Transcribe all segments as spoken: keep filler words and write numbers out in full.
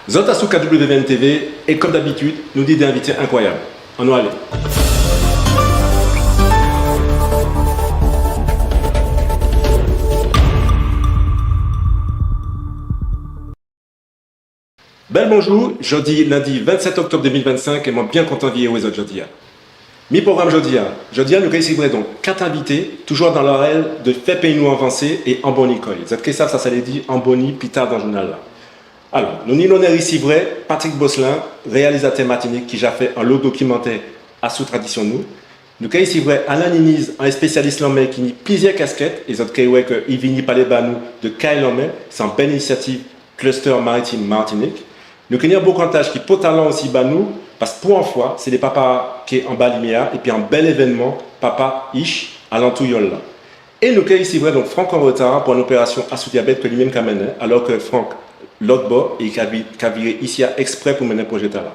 Zot asou K W V N T V, é kon dabitid, nou ni dé envité enkwayab. Annou alé. Bel bonjou, jòdi lendi vennsèt oktob dé mil vennsenk, é mwen bien kontan viré wè zot jòdi-a. Mi pwogram jòdi-a, jòdi-a nou ké risivrè donk kat envité, toujou dan larel de fè péyi nou avansé é anboni kò'y. Zot ké sav sa sa lé di anboni pita dan jounal-la. Alò, nou ni lonè risivrè Patrick Bosselin, réalizatè Matinik ki ja fè anlo dokimantè asou tradision nou. Nou ké risivrè Alain Niniz, an espésialis lanmè ki ni pliziè kasket, é zot ké wè ke i vini palé ba nou de Kay Lanmè, sé an bel inisiativ Cluster Maritime Martinique. Nou ké ni an bokantaj ki potalan osi ba nou, pas pou an fwa, sé lé papa ki anba limiè-a, épi an bel évènman, Papa Ich, alantou yol-la. É nou ké risivrè donk Franck Anretar pou an opérasion asou diabet ke li menm ka mennen, alò ke Franck, lot bò, é ka vi-, ka viré isi-a eksprè pou mennen pwojé-tala.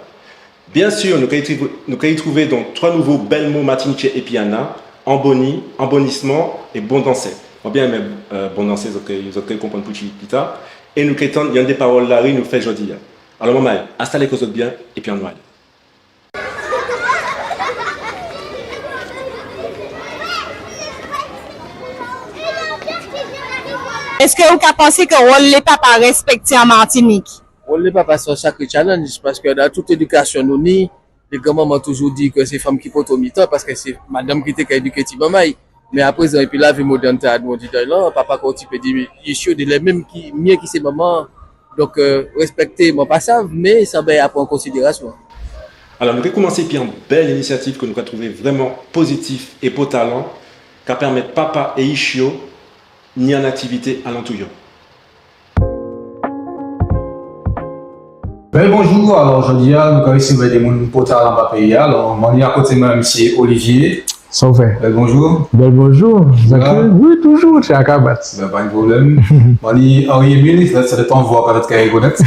Bien sûr, nou ké ritrouvé, nou ké ritrouvé donk twa nouvo bel mo matinitjé épi Ana, anboni, anbonisman é bondansé. Mwen bien enmen, euh, bondansé, zot ké, zot ké konprann poutji pita. É nou ké tann yonndé pawol lari nou fè jòdi-a. Alò, manmay, enstalé kò zot bien, épi annou alé. Eské ou ka pansé ke wol lé papa respekté an Matinik? Wol lé papa sé an sakré challenge, paske dan tout édikasion nou ni, lé granmanman toujou di ke sé fanm ki poto mitan, paske sé madanm ki té ka édiké ti manmay. Mé aprézan, épi lavi modèn-tala nou andidan la, papa ka okipé di ich yo, délè menm ki mié ki sé manman. Donk, euh, respekté, mwen pa sav, mé sa bagay-la pran an konsidérasion. Alò, nou ké koumansé épi an bel inisiativ ke nou ka trouvé vréman pozitif é potalan, ka pèmet papa é ich yo ni an aktivité alantou yo. Bel bonjou, alò, jòdi-a, nou ka risivrè dé moun potalan anba péyi-a. Alò, mwen ni akoté mwen, misié Olivier. Sa ou fè? Bel bonjou. Bel bonjou, Zakil. Wi, toujou, sé akabat. Ben, pa ni pwoblem. Mwen ni Henri Émile, sa, sa dépan vwa, pétet ka rikonnet.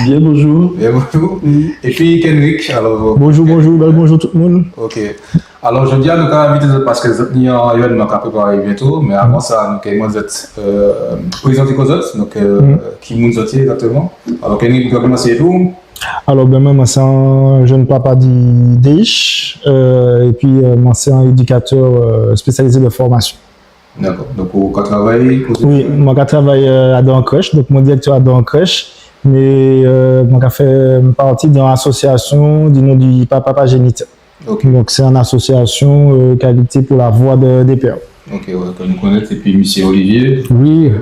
Bien bonjou. Bien bonjou. Épi Kendrick, alò. Bonjou, bonjou, bel bonjou tout moun. Ok. Alò, jòdi-a, nou ka envité zot paske zot ni an évènman ka préparé bientôt, mé avan sa, nou ké mandé zot, euh, prézanté kò zot, donk, euh, ki moun zot yé ekzaktèman. Alò, Kendrick, nou ka koumansé épi'w. Alò, ben, mwen, mwen sé an jenn papa di, dé ich, euh, épi, euh, mwen sé an édikatè, euh, spésializé de fòmasion. Dakò. Donk, ou ka travay koté? Wi, mwen ka travay, euh, adan an krech. Donk, mwen direktè adan an krech. Mé, euh, mwen ka fè pati di an asosiasion di non di Papa Pa Jénitè. Ok. Donk, sé an asosiasion, euh, ki lité pou la vwa dé, dé pè. Ok, wè, ke nou konnet. Épi misié Olivier. Wi.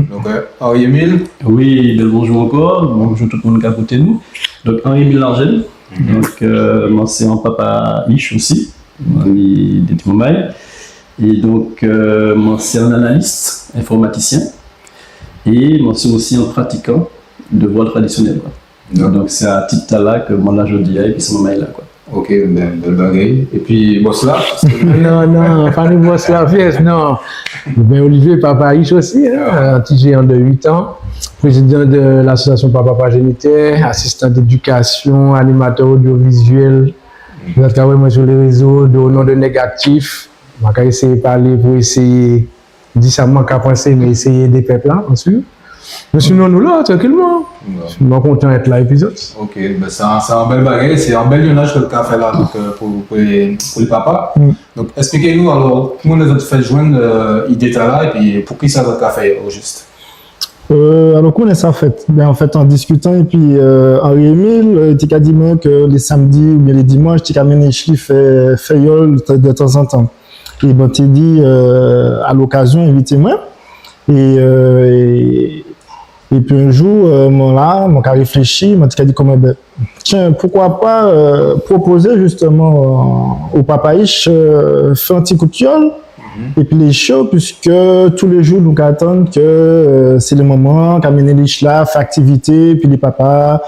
Donk, euh, Henri Émile. Wi, bel bonjou ankò. Bonjou tout moun ki ka kouté nou. Donk, Henri Émile Largel. Donk, euh, mwen sé an papa ich osi. Mwen ni dé ti manmay. É donk, euh, mwen sé an analis, enfòmatisien. É mwen sé osi an pratikan de vwa tradisionel, kwa. Donk, sé a tit-la ke mwen la jòdi-a, épi sé manmay-la, kwa. Ok, ben, bel bagay. Épi bos-la? Non, non, pa ni bos-la, pies, non. Ben, Olivier, papa ich osi, hein, un petit géant de huit ans, président de l'association Papa Pa Jénitè, assistant d'éducation, animateur audiovisuel. Zot ka wè mwen sou lé rézo, o non de Nèg Aktif. Mwen ka éséyé palé pou éséyé di sa mwen ka pansé, mé éséyé édé pep-la, bien sûr. Mé sinon, nou la, trankilman. Wè. Mwen kontan et la épi zot. Ok, ben, sé an, sé an bel bagay, sé an bel liannaj ke zot ka fè la, donk, euh, pou, pou lé, pou lé papa. Donk, espliké nou, alò, kouman zot fè jwenn, euh, idé-tala, épi poukisa zot ka fè'y, o jis? Euh, alò, kouman sa fet? Ben, an fet, an diskitan, épi, euh, Henri Émile, euh, té ka di mwen ke lé sanmdi oubien lé dimanch, té ka mennen ich-li fè, fè yol t-, de tanzantan. É mwen té di, euh, a lokazion, envité mwen. É, euh, é, épi an jou, euh, mwen la, mwen ka réfléchi, mwen té ka di kòman, ben, tiens, pourquoi pas, euh, proposer justement, euh, o papa ich, euh, fè an ti kout yol, épi lé ich yo, puisque tou lé jou nou ka atann ke, euh, sé lé manman ka mennen lé ich-la, fè aktivité, épi lé papa,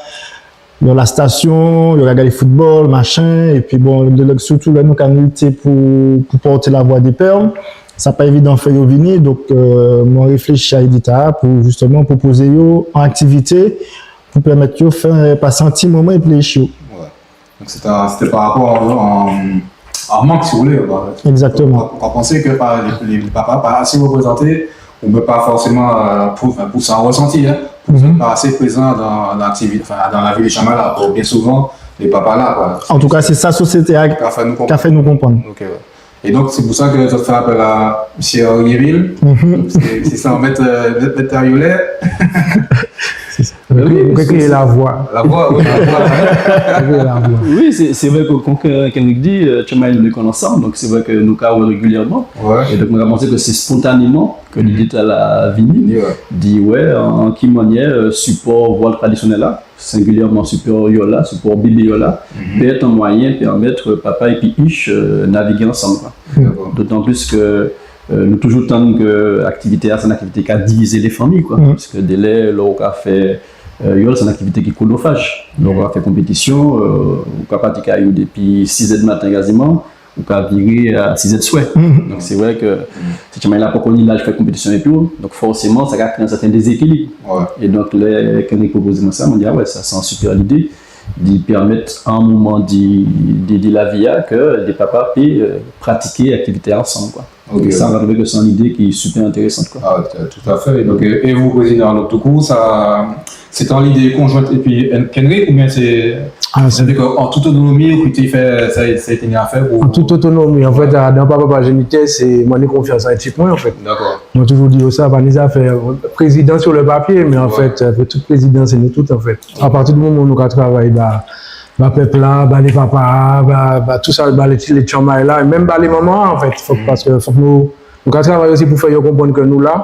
dan la stasion, yo ka gadé foutbol, machin, épi bon, lè, lè, sirtou lè nou ka lité pou, pou pòté lavwa dé pè, sa pa évidan fè yo vini, donk, euh, mwen réfléchi a idé-tala pou jistèman pwopozé yo an aktivité pou pèmet yo fè pasé an ti moman épi lé ich yo. Wè. Donk, sé té, sé té pa rapò a, a, a mank, si ou lé, wè. Egzaktèman. Ou, ou ka pansé ke pa, lé, lé papa pa asé réprézanté, oben pa fòséman, euh, pou, anfen, pou sa ou rèsanti, en, Vous êtes pas assez présent dans l'activité, enfin, dans la vie de Chamailles, là, pour bien souvent, les papas là, quoi. En tout cas, c'est ça, société a, ka fè nou konprann. Ka fè nou konprann. Ok, ouais. Et donc, c'est pour ça que ça fait appel à monsieur Henri Emile. C'est, c'est ça, en fait, euh, maître, maître Tariolais. C'est ça. Oui, oui, c'est, c'est la voix. La voix, oui, la voix. Oui, la voix. Oui, c'est, c'est vrai que, comme Kendrick dit, euh, Chamailles, nou konnet ansanm, donc c'est vrai que nou ka wè régulièrement. Ouais. Et donc, nou ka pansé que c'est spontanément que l'idée-là la vini. Ouais. Di, ouais, an, an ki manniè, euh, sipò vwal tradisionel la, singulièrement sipò yol la, sipò bébé yol la, pé èt an mwayen pèmet, euh, papa épi ich, euh, navigé ansanm, kwa. D'accord. D'autant plus que, euh, nou toujou tann que aktivité-a, sé an aktivité ki ka divizé lé fanmi, kwa. Paske délè, lè ou ka fè, euh, yol, sé an aktivité ki chronophage. Lè ou ka fè konpétision, euh, ou ka pati kay ou dépi sizè di maten kaziman, ou ka viré a sizè di swè. Donk sé vré ke sé tjanmay-la poko ni laj fè konpétision épi'w, donk fòséman sa ka kréyé an sèten dézékilib. É donk lè Kendrick pwopozé mwen sa, mwen di, a wè, sa sé an sipè lidé, di pèmet a an moman di, di, di lavi-a ke dé papa pé, euh, pratiké aktivité-a ansanm, kwa. Ok. É sa, mwen ka trouvé ke sé an lidé ki sipè entérésan, kwa. Ah, tout à fait. Donc, euh, et vous, président, donc, du coup, ça, c'est une idée conjointe et puis Kendrick, ou bien c'est, c'est-à-dire qu'en toute autonomie, ou peut-y faire, ça, ça a été à faire pour... An tout otonomi, an fet, a, dan Papa pa Jenitè, sé mwen ni konfians an ékip mwen, an fet. D'accord. Mwen toujou di yo sa, pa ni zafè président sur le papier, mé an fet, euh, tout prézidan, sé nou tout, an fet. A pati di moman nou ka travay, ba, ba pep-la, ba lé papa, ba, ba tout sa, ba lé, lé tjanmay-la, é menm ba lé manman, an fet. Fok, paske fok nou, nou ka travay osi pou fè yo konprann ke nou la.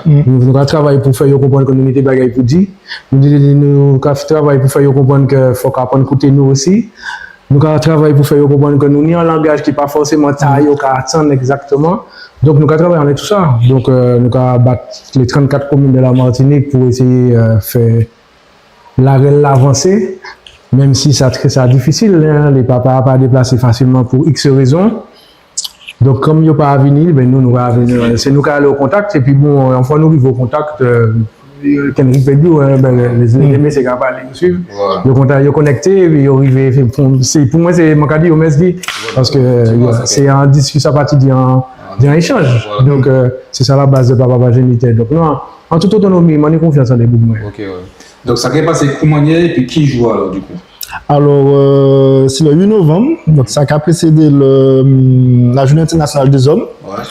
Nou, nou ka travay pou fè yo konprann ke nou ni dé bagay pou di. Nou, nou ka travay pou fè yo konprann ke fok aprann kouté nou osi. Nou ka travay pou fè yo konprann ke nou ni an langaj ki pa fòséman sa yo ka atann ekzaktèman. Donk nou ka travay anlè tou sa. Donk, euh, nou ka bat lé trannkat komin de la Martinique pou éséyé, euh, fè larel-la vansé, menm si sa trè, sa difisil, en, lé papa pa déplasé fasilman pou X rézon. Donk, kon yo pa vini, ben, nou, nou ka vini, euh, sé nou ka alé o kontak, épi bon, an fwa nou rivé o kontak, euh, Kendrick pé di'w, en, ben, lé, lé, lé mésié ka palé, yo suiv. Yo kontak, yo konekté, épi yo rivé, sé pou, sé, pou mwen, sé, mwen ka di yo mèsi, paske, euh, sé an diskis-, sa pati di an, di an échanj. Donk, euh, sé sa la baz de Papa pa Jenitè. Donk, non, an tout otonomi, mwen ni konfians an lé boug mwen. Ok, wè. Donk, sa ka pasé ki manniè épi ki jou, alò, dikou ? Alò, euh, sé lè uit novanm, donk sa ka présédé lè, hum, la Journée Internationale des Hommes. Wè.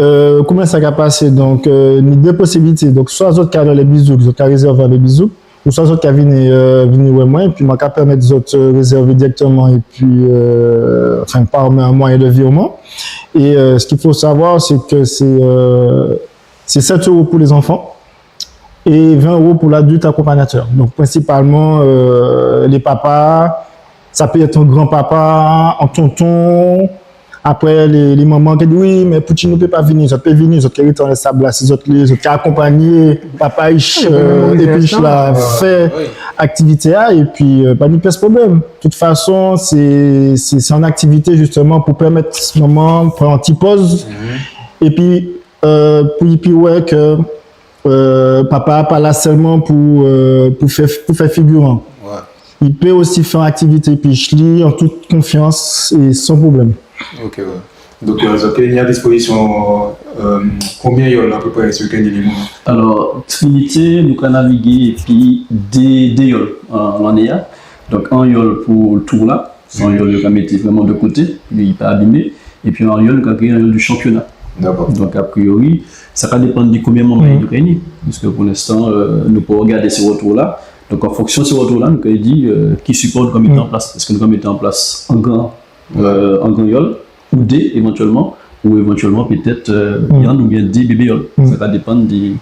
Euh, kouman sa ka pasé ? Donk, euh, ni dé posibilité. Donk, swa zot ka alé lé bizouk, zot ka rézèvé lé bizouk, ou swa zot ka vini, euh, vini wè mwen, épi mwen ka pèmet zot, euh, rézèvé dirèkteman, épi, euh, enfin, par mwayen de virman. Et, euh, ce qu'il faut savoir, c'est que c'est, euh, c'est sept euros pour les enfants et vingt euros pour l'adulte accompagnateur. Donc, principalement, euh, les papas, ça peut être un grand-papa, un tonton. Après, les, les mamans qui disent, oui, mais poutji nou pé pa vini, zot pé vini, zot ké rété an sab-la, si zot lé, zot ké akonpagné papa ich, euh, épi ich-la fè aktivité-a, épi, euh, pa ni pies pwoblem. De toute façon, c'est, c'est, c'est une activité justement pour permettre maman prendre un petit pause. Et puis, euh, pou, pou wè ke euh, papa pa la selman pou, euh, pou fè, pou fè figiran. Wè. I pé osi fè an aktivité épi ich-li an tout konfians é san pwoblem. Ok, wè. Donk, euh, zot ké ni a dispozision, euh, konbien yol apéprè, si zot ké ni lé mo ? Alò, Trinité, nou ka navigé épi dé, dé yol an, an lanné-a. Donk, an yol pou tour-la, sé an yol yo ka mété vréman de koté, pou li pa abimé. Épi an yol, nou ka kriyé an yol di chanpiona. Dakò. Donk, a priori, sa ka dépann di konbien manmay nou ka ni. Paske pou lenstan, euh, nou poko gadé sé rètou-la. Donk, an fonksion sé rètou-la, nou ka di, euh, ki sipò nou ka mété an plas. Eske nou ka mété an plas an gran, euh, an gran yol, ou dé, évantièlman, ou évantièlman, pétet, euh, yonn oubien dé bébé yol. Sa ka dépann di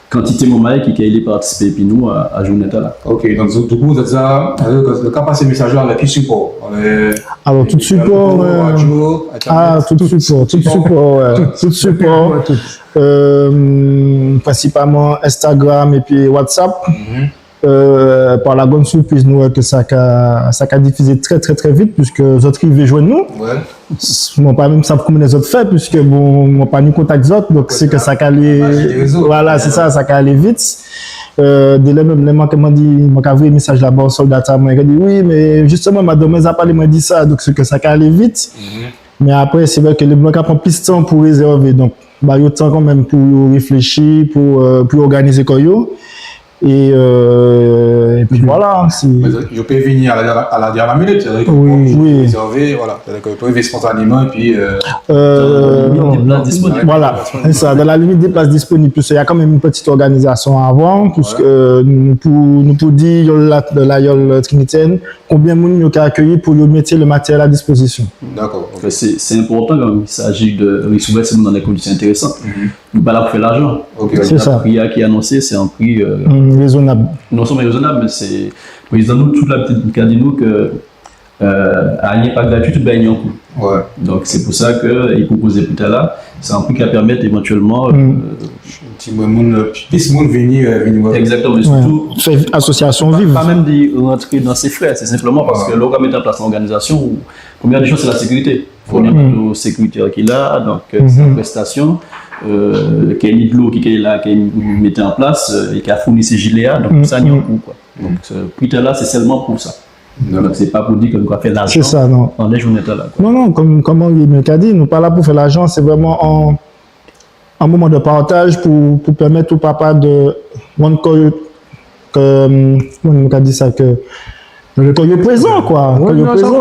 kantité manmay ki, ki ké alé patisipé épi nou a, a jounen-tala. Ok, donk, dikou, zot ja, euh, zot ka pasé mésaj-la, avek ki sipò ? Alò, tout sipò, euh, radio, internet, tout sipò, tout sipò, wè, tout sipò. Euh, prensipalman Instagram épi WhatsApp. Euh, par la grande surprise, nou wè ke sa ka, sa ka difizé trè, trè, trè vit, piske zot rivé jwenn nou. Wè. Mwen pa menm sav kouman zot fè, piske, bon, mwen pa ni kontak zot, donk sé ke sa ka alé, vwala, sé sa, sa ka alé vit. Euh, délè menm, lè mwen, kouman di, mwen ka voyé mésaj-la ba an solda ta mwen, ki di, wi, mé jisteman, madanm mwen ja palé mwen di sa, donk sé ke sa ka alé vit. Mé apré, sé vré ke lé moun ka pran plis tan pou rézèvé, donk, ba yo tan kanmenm pou yo réfléchi, pou, euh, pou yo òganizé kò yo. É, euh, épi voilà, sé... Mé yo pé vini a la, a la dèniè minit, sétadi ke... Oui. Wi. Rézèvé, voilà. Sétadi ke yo pé rivé spontanéman, épi, euh... Euh, non, non, non. Voilà, sé sa, dan la limit dé plas disponib, piske ni kanmenm an ti òganizasion avan, piske, euh, nou pou, nou pou di, yol la, la yol trinitèn, konbien moun yo ka akéyi pou yo mété le matériel à disposition. Dakò, OK. Enfin, c'est, c'est important quand même. Il s'agit de recevoir ces gens dans des conditions intéressantes. Mhm. Nou pa la pou fè lajan. OK, OK. Sé sa. Pri-a ki anonsé, sé an pri, euh, mm, rézonab. Non sèlman rézonab, mé sé, prézidan nou, tout labitid ka di nou ke, euh, ayen pa gratui, tout bagay ni an kou. Wè. Donk, sé pou sa ke i pwopozé pri-tala. Sé an pri ki ka pèmet évantièlman, euh, ti moun, plis moun vini, euh, vini wè. Exactement, mé sirtou fè asosiasion viv. Pa menm di rantré dan sé fré, sé senpleman paske lè ou ka mété an plas an òganizasion, ou, prèmié dé choz, sé la sékirité. Fo ni an bato sékirité ki la, donk, euh, sé an prestasion, euh, ke ni dlo ki, ki la, ki mété an plas, euh, é ki ka founi sé jilé-a, donk, sa ni an kou, kwa. Donk, sé pri-tala, sé sèlman pou sa. Donk, sé pa pou di ke nou ka fè lajan anlè jounen-tala, kwa. Non, non, kon, kon Henri ka di, nou pa la pou fè lajan, sé vréman an, an moman de partaj pou, pou pèmet o papa de rann kont ke, euh, koman nou ka di sa, ke, ke yo prézan, kwa, ke yo prézan.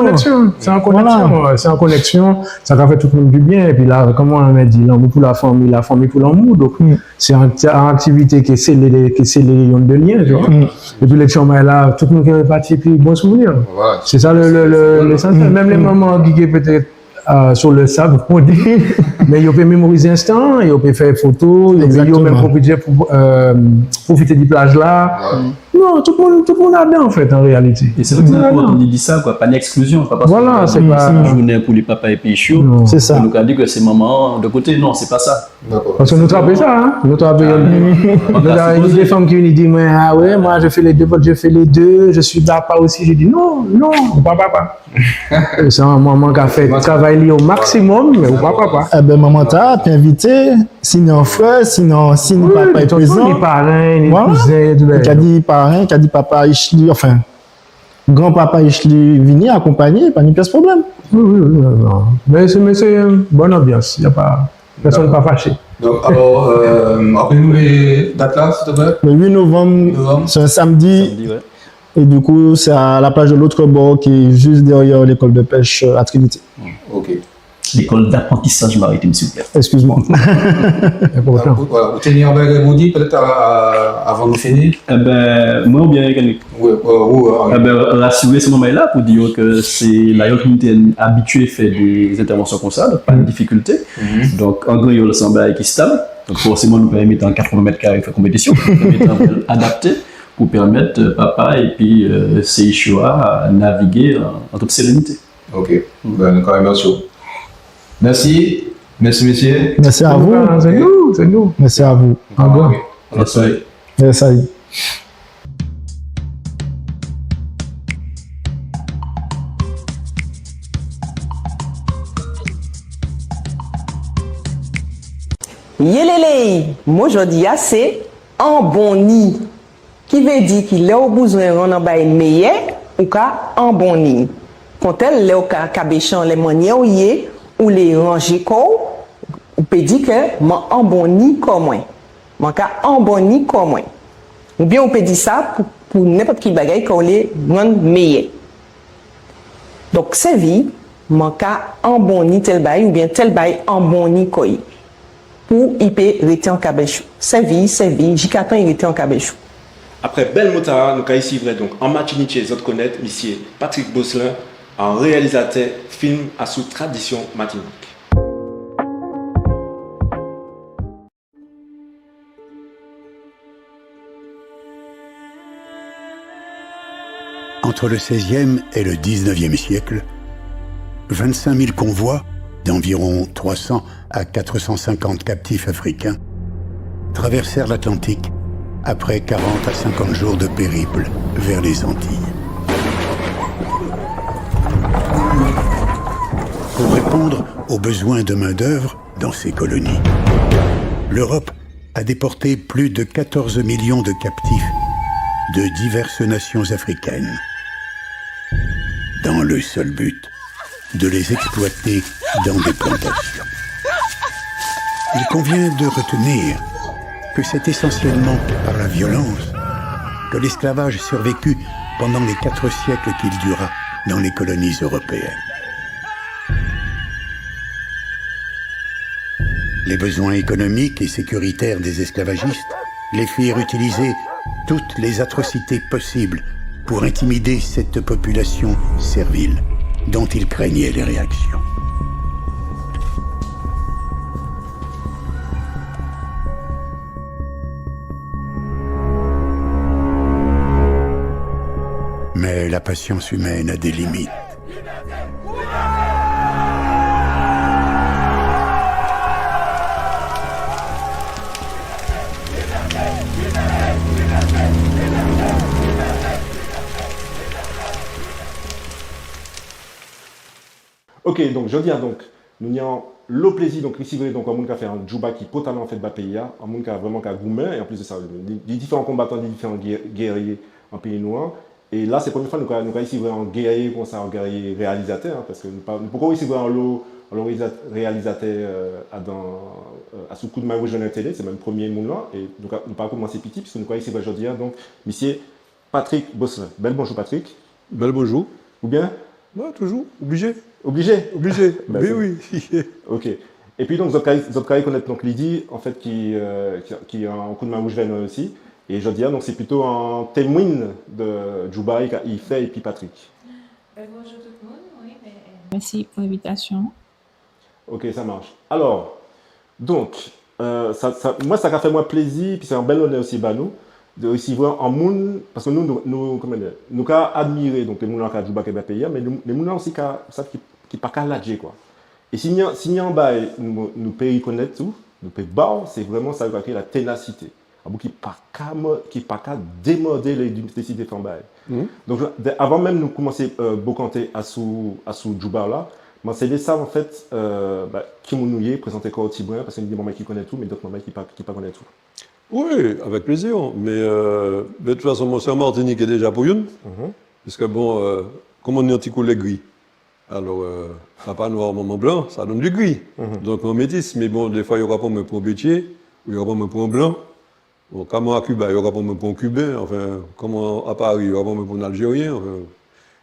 Sé an konèksion, sé an konèksion, sa ka fè tout moun di bien. Épi la, kon man di, lanmou pou lafanmi, lafanmi pou lanmou. Donk, sé an, sé an aktivité ki sélé, ki sélé lé lien, tu vois. Épi lé ti manmay-la, tout moun ki pati, épi bon souvnir. Voilà. Sé sa le, le, le, lésansiel. Menm lé manman ki, ki pétet euh, sur le sable, kon di. Mé yo pé mémorizé enstan, yo pé fè foto, yo pé, yo menm pwofité pou, euh, pwofité di plaj-la. Non, tout moun, tout moun ladan, an fet, an réalité. É sé vré ke sé enpòtan di, di sa, kwa, pa ni eksklizyon, pa paske sé pa jounen pou lé papa épi ich yo. Sé sa. Nou ka di ke sé manman de koté, non, sé pa sa. Dakò. Paske nou trapé sa, en. Nou trapé, nou trapé dé fanm ki vini di mwen, ah ouais, moi je fais les deux, je fais les deux, je suis papa aussi. Je dis non, non, ou pa papa. Sé an manman ka fè travay li o maksimòm, mé ou pa papa. Eben, manman-tala pé envité, si ni an frè, si ni, si ni papa prézan. Ni parenn, ni kouzen, tout. Ka di parenn, ka di papa ich li, anfen, granpapa ich li vini akonpagné, pa ni pies pwoblem. Wi, wi, wi, non, non. Mé sé, mé sé, euh, bòn anbians, y a pas, pèsonn pa faché. Donk, alò, euh, rapélé nou lé dat-la, s'il te plaît. Le huit novembre, c'est un samedi. Samedi, ouais. Et du coup, c'est à la plage de l'autre bord qui est juste derrière l'école de pêche, euh, à Trinité. OK. L'école d'apprentissage maritime, s'il vous plaît. Excuse-moi. Enpòtan. Voilà, ou té ni an bagay pou di, pétet, a, a, avan nou fini ? Eben, mwen oubien Eric ? Wi, wi, wi, wi. Eben, rasiré sé manmay-la pou di yo ke sé la yol trinitèn abitié fè dé entèvansion kon sa, donk pa de difikilté. Donk, an gran yol, sé an bagay ki stab. Donk, fòséman, nou pa ka mété an katrèven met karé fè konpétision. Nou ka mété an bagay adapté pou pèmet, euh, papa épi, euh, sé ich yo a navigé an, an tout sérénité. OK. Ben, nou ka rimèsié'w. Mèsi. Mèsi, mésié. Merci à vous. Sé nou, sé nou. Merci à vous. Au revoir. Mèsi. Mèsi. Yélélé ! Mo jòdi-a sé anbonni. Ki vé di ki lè ou bouzwen rann an bagay méyè, ou ka anbonni'y. Kontèl, lè ou ka kabéché anlè manniè ou yé, ou lé ranjé kò'w, ou pé di ke man anbonni kò mwen. Man ka anbonni kò mwen. Oubien ou pé di sa pou, pou nenpot ki bagay ke ou lé rann méyè. Donk, sèvi'y, man ka anbonni tel bagay, oubien tel bagay anbonni kò'y. Pou i pé rété an kabech ou. Sèvi'y, sèvi'y, jiskatan i rété an kabech ou. Apré bel mo-tala, nou ka risivrè donk an Matinitjé zot konnet, misié Patrick Baucelin, an réalizatè film asou tradision Matinik. Entre le seizième et le dix-neuvième siècle, vingt-cinq mille convois d'environ trois cents à quatre cent cinquante captifs africains traversèrent l'Atlantique après quarante à cinquante jours de périple vers les Antilles. Pour répondre aux besoins de main-d'œuvre dans ces colonies, l'Europe a déporté plus de quatorze millions de captifs de diverses nations africaines, dans le seul but de les exploiter dans des plantations. Il convient de retenir que c'est essentiellement par la violence que l'esclavage survécut pendant les quatre siècles qu'il dura dans les colonies européennes. Les besoins économiques et sécuritaires des esclavagistes les firent utiliser toutes les atrocités possibles pour intimider cette population servile dont ils craignaient les réactions. Mais la patience humaine a des limites. Ok, donk, jòdi-a, donk, nou ni lo plézi, donk, risivrè, donk, an moun ki ka fè an djoubak ki pòtalan, an fet, ba péyi-a, an moun ki ka vréman ka goumen, é an plis di sa, di, di diféran konbatan, di diféran gè-, gèrié an péyi nou an. É la, sé prèmié fwa nou ka, nou ka risivrè an gèrié kon sa, an gèrié réalizatè, en, paske nou pa, nou poko risivrè anlo, anlo réaliza-, réalizatè, euh, adan, euh, asou Koudmen Wouj Vè Nwè Télé, sé menm prèmié moun-lan, é nou ka, nou pa koumansé piti, piske nou ka risivrè jòdi-a, donk, misié Patrick Bosselin. Bel bonjou, Patrick. Bel bonjou. Ou bien ? Wi, toujou. Oblijé. Oblijé ? Oblijé. Ben, wi. Ok. Épi donk, zot ka, zot ka rikonnet donk Lydie, an fet, ki, euh, ki, ki an Koudmen Wouj Vè Nwè osi. É jòdi-a, donk, sé plito an témwen di djoubak i fè épi Patrick. Ben, bonjou tout moun, wi, mé, euh, mèsi pou lenvitasion. Ok, ça marche. Alò, donk, euh, sa, sa, mwen, sa ka fè mwen plézi, épi sé an bel lonnè osi ba nou, di risivrè an moun, paske nou, nou, nou, kouman di, nou ka admiré, donk, lé moun-lan ka djoubak ba péyi-a, mé nou, lé moun-lan osi ka, sa ki, ki pa ka ladjé, kwa. É si ni, si ni an bagay nou, nou pé rikonnet tou, nou pé ba'w, sé vréman sa yo ka kriyé la ténasité. An boug ki pa ka mò-, ki pa ka démòdé lè i désidé fè an bagay. Mhm. Donk, dé-, avan menm nou koumansé, euh, bokanté asou, asou djoubak-la, mwen sé lé sav, an fet, euh, ba, ki moun ou yé, prézanté kò'w tibwen, paske ni dé moun ki konnet ou, mé dot moun ki pa, ki pa konnet ou. Wi, avek plézi. Mé, euh, mé di tout fason, mwen sé an Matiniké déja pou yonn. Mhm. Piske bon, euh, kon mwen ni an ti koulè gri, alò, euh, papa nwè, manman blan, sa donn di gri. Mhm. Donk, an métis, mé bon, défwa, yo ka pran mwen pou an bétjé, ou yo ka pran mwen pou an blan. Bon, kan mwen a Kiba, yo ka pran mwen pou an Kiben, anfen, kan mwen a Pari, yo ka pran mwen pou an Aljérien, anfen.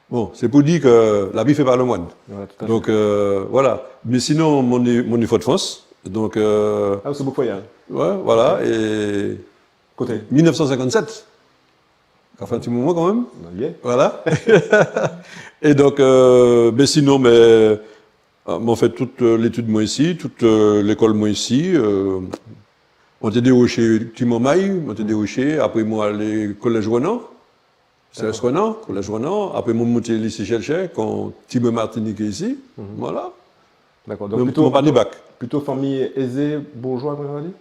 Bon, sé pou di ke labi fè pa lé mwen. Wè, tout à fait. Donk, euh, voilà. Mé sinon, mwen né, mwen né Fodfrans. Donk, euh, ah, sé boug Fòyal. Wè, voilà. Ok. É koté ? Mil nef san senkant-set. Sa fè an ti moman kanmenm. Wi. Voilà. É donk, euh, ben sinon, mé, euh, mwen fè tout, euh, létid mwen isi, tout, euh, lékol mwen isi, euh, mwen té dé Woché, ti manmay, mwen té dé Woché, apré mwen alé kolej Renan, C S Renan, kolej Renan, apré mwen monté lisé Schœlcher, kon tibwen Matiniké isi, voilà. Dakò. Donk, mé plito, mwen pa ni bak. Plito fanmi ézé, boujwa, kon yo ka di ?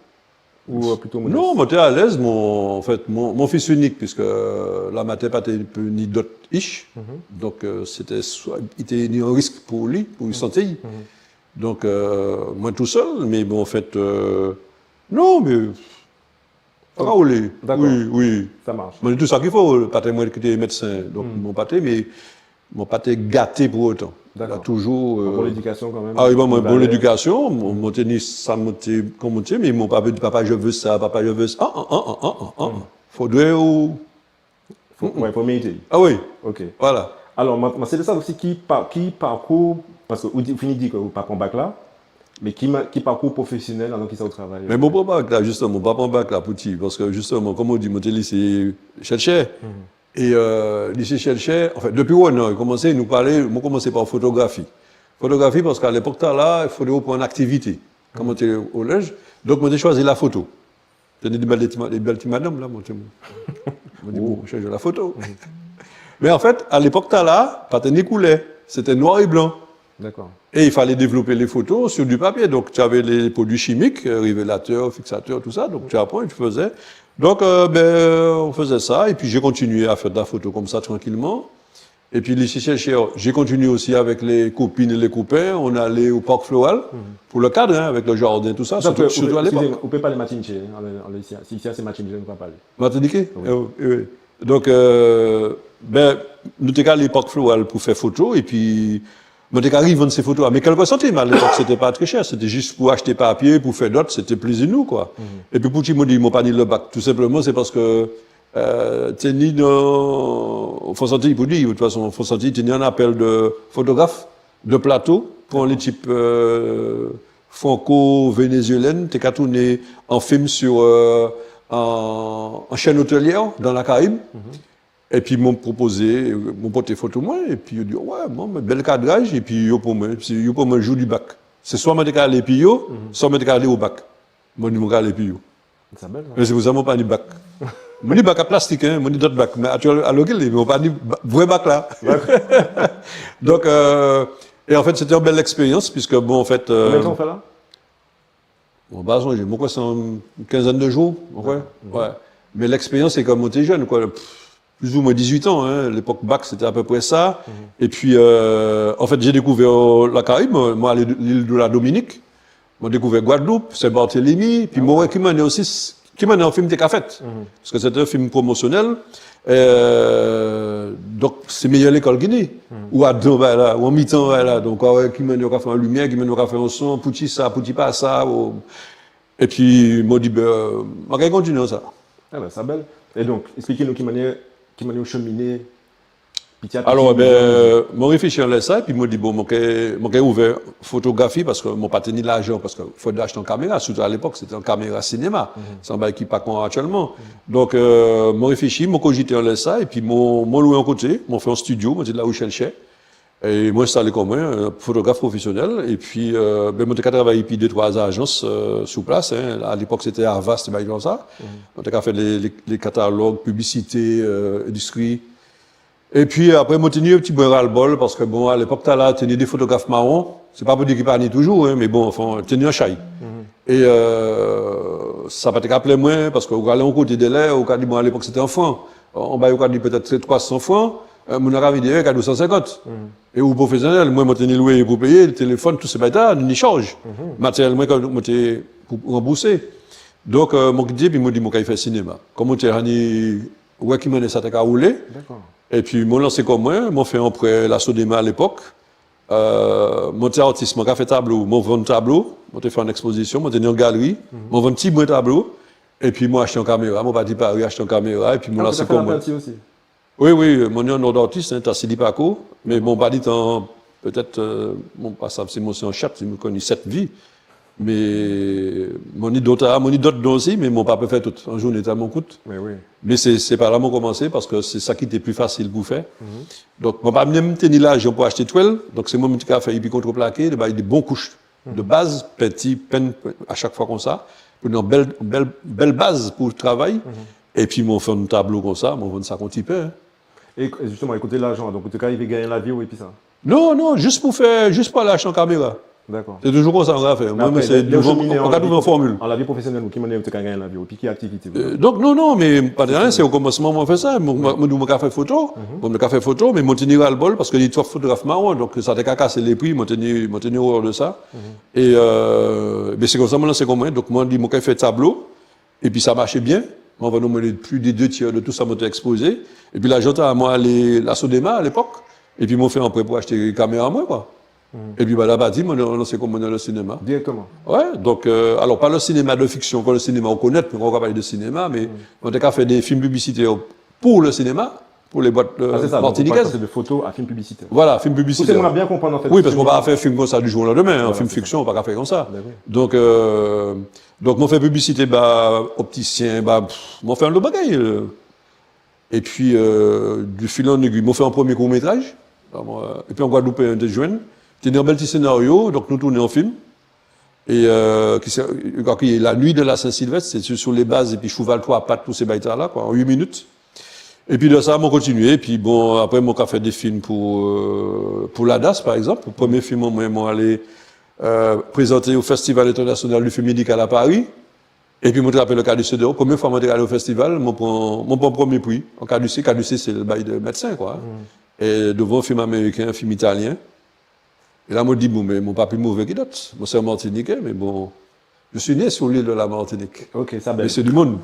Ou, euh, plito modès ? Non, mwen té alez, mwen, an fet, mwen, mwen fis inik, piske, euh, la mater pa té ni dot ich. Mhm. Donk, euh, sé té swa, i té ni an risk pou li, pou santé'y. Mhm. Donk, euh, mwen tousel, mé bon, an fet, euh, non, mé, pa ka woulé. Dakò. Wi, wi. Ça marche. Mwen, tout sa ki fo, pater mwen ki té médsen, donk, mwen pa té, mé mwen pa té gaté pou otan. Dakò. Toujou, euh, an bon lédikasion kanmenm. Ah wi, bon, mwen, bon lédikasion, mwen, mwen té ni sa, mwen té, kon mwen té, mé mwen pa té di, papa, je veux ça, papa, je veux ça. Ah, ah, ah. Fodré ou... Fo, wè, fo mérité. Ah wi. Ok. Voilà. Alò, mwen, mwen sé di sa osi, ki pa-, ki parkou, paske ou di, ou fini di ke ou pa pran bak-la, mé ki ma-, ki parkou profésionel, adan kisa ou travay ? Mé mwen pa pran bak-la, jisteman, mwen pa pran bak-la, poutji, paske jisteman, kon ou di, mwen té lisé Schœlcher. Mhm. É, euh, lisé Schœlcher, an fet, dépi Renan, i koumansé, nou palé, mwen koumansé pa fotografi. Fotografi, paske a lépok-tala, fodré ou pran an aktivité. Kan mwen té o kolej, donk mwen té chwazi lafoto. Té ni dé bel ti ma-, dé bel ti madanm la, mwen té, mwen di, bon, chanje lafoto. Mé an fet, a lépok-tala, pa té ni koulè, sé té nwè é blan. D'accord. Et il fallait développer les photos sur du papier. Donc, tu avais les produits chimiques, euh, révélateur, fixateur, tout ça. Donc, tu apprends, tu faisais. Donc, euh, ben, on faisait ça. Et puis, j'ai continué à faire de la photo comme ça, tranquillement. Et puis, lycée Schœlcher, j'ai continué aussi avec les copines et les copains. On allait au parc floral pour le cadre, hein, avec le jardin, tout ça. Surtout, surtout à l'époque. Excusez-moi, vous pouvez parler martiniquais, hein, en, en, ici, ici, c'est martiniquais, on va parler. Martiniqué ? Oui. Euh, oui, oui. Donk, euh, ben, nou té ka alé parc floral pou fè foto, épi mwen té ka rivann sé foto-a. Mé kèlke santim, a lépok, sé té pa trè chè, sé té jis pou achté papié, pou fè dot, sé té plézi nou, kwa. Mhm. Épi poutji mwen di, mwen pa ni le bac, tou senpleman, sé paske Euh, té ni dan, France Antilles, pou di, de toute façon, France Antilles té ni an apel de fotograf de plato pou an lékip, euh, franco-vénézuélienne, té ka tounen an film sur, euh, an, an chaîne hôtelière dans la Caraïbe. Épi, man pwopozé, man pòté foto mwen, épi yo di, wè, bon, mé bel kadraj, épi yo pran mwen, sé, yo pran mwen jou di bak. Sé swa man té ka alé épi yo, swa man té ka alé o bak. Man di, man ka alé épi yo. Sa bel, sa. É sé pou sa man pa ni bak. Man ni bak an plastik, hen, man ni dot bak, mé aktièl, alò ki lé, mé man pa ni ba-, vré bak-la. Dakò. Donk, euh, é an fet, sé té an bel ekspérians, piske, bon, an fet, euh, Konbien tan ou fè la ? Bon, man pa sonjé, man kwè sé an kenzèn de jou, man kwè. Dakò. Wè. Mé lekspérians, sé kon man té jenn, kwa, pff, plizoumwen dizuit an, hen. Lépok bak, sé té apépré sa. Épi, euh, an fet, j'ai découvert la Caraïbe, man, man alé lil de la Dominik, man dékouvè Gwadloup, Sen-Bartélémi, épi man wè ki manniè osi, ki manniè an film té ka fet. Paske sé té an film pwomosionel. Euh, donk, sé méyè lékol ki ni. Ou adan bagay-la, ou an mitan bagay-la. Donk, ou ka wè ki manniè ou ka fè an limiè, ki manniè ou ka fè an son, poutji sa, poutji pa sa, ou... Épi, man di, ben, man ka kontinié sa. Ah ben, sa bel. É donk, espliké nou ki manniè, ki manniè ou cheminé piti a piti. Alò, ben, man réfléchi anlè sa, épi man di, bon, man ké, man ké ouvè fotografi, paske man pa té ni lajan, paske fok achté an kaméra, sirtou a lépok, sé té an kaméra sinéma. Sé an bagay ki pa kon aktièlman. Donk, euh, man réfléchi, man kojité anlè sa, épi man, man lwé an koté, man fè an studio, man té La Rochelle Chè. É man enstalé kò mwen, euh, fotograf pwofésionel, épi, euh, ben, man té ka travay épi dé, twa ajans, euh, sou plas, hen. A lépok, sé té Havas, sé bagay kon sa. Man té ka fè lé, lé, lé katalog, piblisité, euh, endistri. Épi apré, man té ni an ti bren ras-le-bol, paske, bon, a lépok-tala, té ni dé fotograf mawon, sé pa pou di ki pa ni toujou, hen, mé bon, anfen, té ni an chay. É, euh, sa pa té ka plè mwen, paske ou ka alé an koté délè, ou ka di, bon, a lépok, sé té an fran. An, an bagay, ou ka di pétet sé twa san fran, euh, moun-la ka vini, ka di'w san senkant. É ou pwofésionel, mwen, man té ni lwayé pou péyé, téléfòn, tout sé bagay-la, ni chaj. Matériel mwen, man té pou ranboursé. Donk, euh, man kité, épi man di, man kay fè sinéma. Kon man té ni wè ki manniè sa té ka woulé. Dakò. Épi, man lansé kò mwen, man fè an prè la Sodema a lépok. Euh, man té artis, man ka fè tablo, man vann tablo, man té fè an ekspozision, man té ni an galri, man vann ti bren tablo, épi man achté an kaméra, man pati Pari achté an kaméra, épi man lansé kò mwen. Ah, ou té ka fè lapenti osi ? Wi, wi, man ni an nò d'artis, hen, Tassili Paco, mé bon, pa ditan, pétet, euh, bon, pa sav si man sé an chat, si man konnet set vi. Mé man ni dot, ah, man ni dot don osi, mé man pa pé fè tout. An jounen tèlman kout. Mé wi. Mé sé, sé pa la man koumansé, paske sé sa ki té pli fasil pou fè. Donk, man pa menm té ni lajan pou achté twel, donk sé mwen menm ki té ka fè épi kontreplaqué, dé bagay, dé bon kouch de baz, penti, penn, a chak fwa kon sa, pou ni an bel, bel, bel baz pou travay. Épi man fè an tablo kon sa, man vann sa kon ti pen, hen. É, é jisteman, é koté lajan, donk, ou té ka rivé genyen lavi'w épi sa ? Non, non, jis pou fè, jis pou alé achté an kaméra. Dakò. Sé toujou kon sa man ka fè. Mé apré, lè, lè ou cheminé an lavi, an lavi pwofésionel, ou, ki manniè ou té ka genyen lavi'w, épi ki aktivité ? Euh, donk, non, non, mé pa de rien, sé o koumansman man fè sa. Man, man, man, man ka fè foto, bon, man ka fè foto, mé man té ni ras-le-bol, paske ni twop fotograf mawon, donk sa té ka kasé lé pri, man té ni, man té ni horè de sa. É, euh, ben, sé kon sa man lansé kò mwen, donk man di, man ka fè tablo, Épi sa maché bien. Man vann omwen plis de dé tiè de tout sa man té ekspozé. Épi lajan-tala, man alé la Sodema a lépok. Épi man fè an prè pou achté kaméra mwen, kwa. Épi, ben, la pati, man lansé kò mwen dan le sinéma. Direkteman. Wè, donk, euh, alò, pa le sinéma de fiksion, kon le sinéma ou konnet, mé kon ou ka palé de sinéma, mé man té ka fè dé film piblisitè pou le sinéma, pou lé bwat, euh, matinikez. Ah, sé sa, donk, ou pasé de foto a film piblisitè. Voilà, film piblisitè. Pou sé moun bien konprann, an fet. Wi, paske ou pa ka fè film kon sa di jou o landemen, hen, film fiksion, ou pa ka fè kon sa. Dakò. Donk, euh, Donk, man fè piblisité ba optisien, ba, pff, man fè anlo bagay, euh. Épi, euh, de fil en aiguille, man fè an prèmié kourmétraj. Donk, euh, épi an Gwadloupéyen té jwenn. Té ni an bel ti sénario, donk nou tounen an film. É, euh, ki sé, ki La nuit de la Saint-Sylvestre, sé sur, sur lé baz, épi Chouval twa pat, tout sé bagay-tala, kwa, an uit minit. Épi de sa, man kontinié. Épi bon, apré, man ka fè dé film pou, euh, pou l'ADASS, pa ekzanp. Prèmié film mwen, man alé, euh, prézanté o Festival International du Film Médical à Paris. Épi man trapé le caducée d'or. Prèmié fwa man té alé o festival, man pran, man pran prèmié pri. An caducée, caducée, sé le bagay de medsen, kwa. É douvan film amériken, film italien. É la, man di, bon, mé man pa pli mové ki dot. Man sé an Matiniké, mé bon, je suis né sur l'île de la Martinique. OK, sa bel. Mé sé di moun.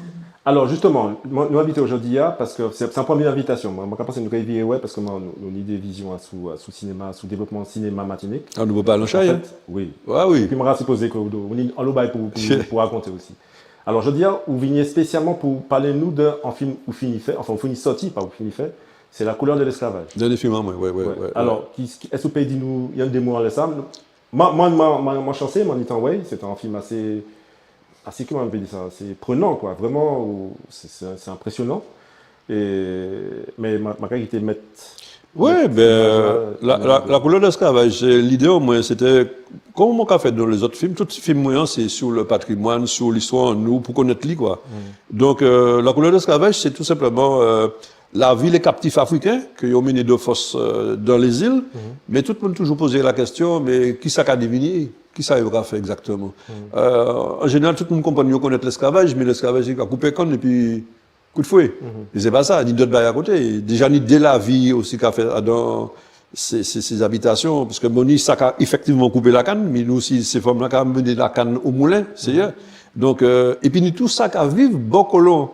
Alò, jisteman, nou, nou envité'w jòdi-a, paske sé, sé an prèmié envitasion. Mwen, man ka pansé nou ka viré, wè, paske nou, nou ni dé vizion asou, asou sinéma, asou dévlopman sinéma Matinik. Ah, nou pé palé an chay, hen. An fet, wi. Ah wi. Épi man ka sipozé ke ou, ou ni anlo bagay pou, pou, pou rakonté osi. Alò, jòdi-a, ou vini spésialman pou palé nou di an fim ou fini fè, anfen, ou fini sòti, pa ou fini fè, sé La couleur de l'esclavage. Dènié fim an mwen, wè, wè, wè. Alò, ki, ki, es ou pé di nou, ni dé mo anlè sa ? Mwen, mwen, mwen, mwen, mwen chansé, mwen, ni tan wè'y, sé té an fim asé, asé, kouman nou pé di sa, asé prenan, kwa. Vréman, ou, sé, sé, sé enprésionan. É, mé mwen, mwen ka kité mèt, wè, mèt ben, imaj-la, la, la, La couleur de l'esclavage, sé lidé an mwen, sé té, kon mwen ka fè dan lézot fim, tout fim mwen, sé sur le patrimoine, sur l'histoire an nou, pou konnet li, kwa. Donk, euh, La couleur de l'esclavage, sé tou senpleman, euh, lavi lé kaptif afriken, ke yo mennen de fos, euh, dan lézil, mé tout moun toujou pozé lakestion, mé kisa ka divini, kisa yo ka fè ekzaktéman ? Euh, an jénéral, tout moun konprann, yo konnet lesklavaj, mé lesklavaj, sé ka koupé kann épi kout fwé. É sé pa sa, ni dot bagay akoté. Déja, ni dé lavi osi ka fet adan sé, sé, sé zabitasion, paske, bon, ni sa ka éfektivman koupé lakann, mé ni osi sé fanm-lan ka mennen lakann o moulen, sé yè. Donk, euh, épi ni tou sa ka viv bò kolon.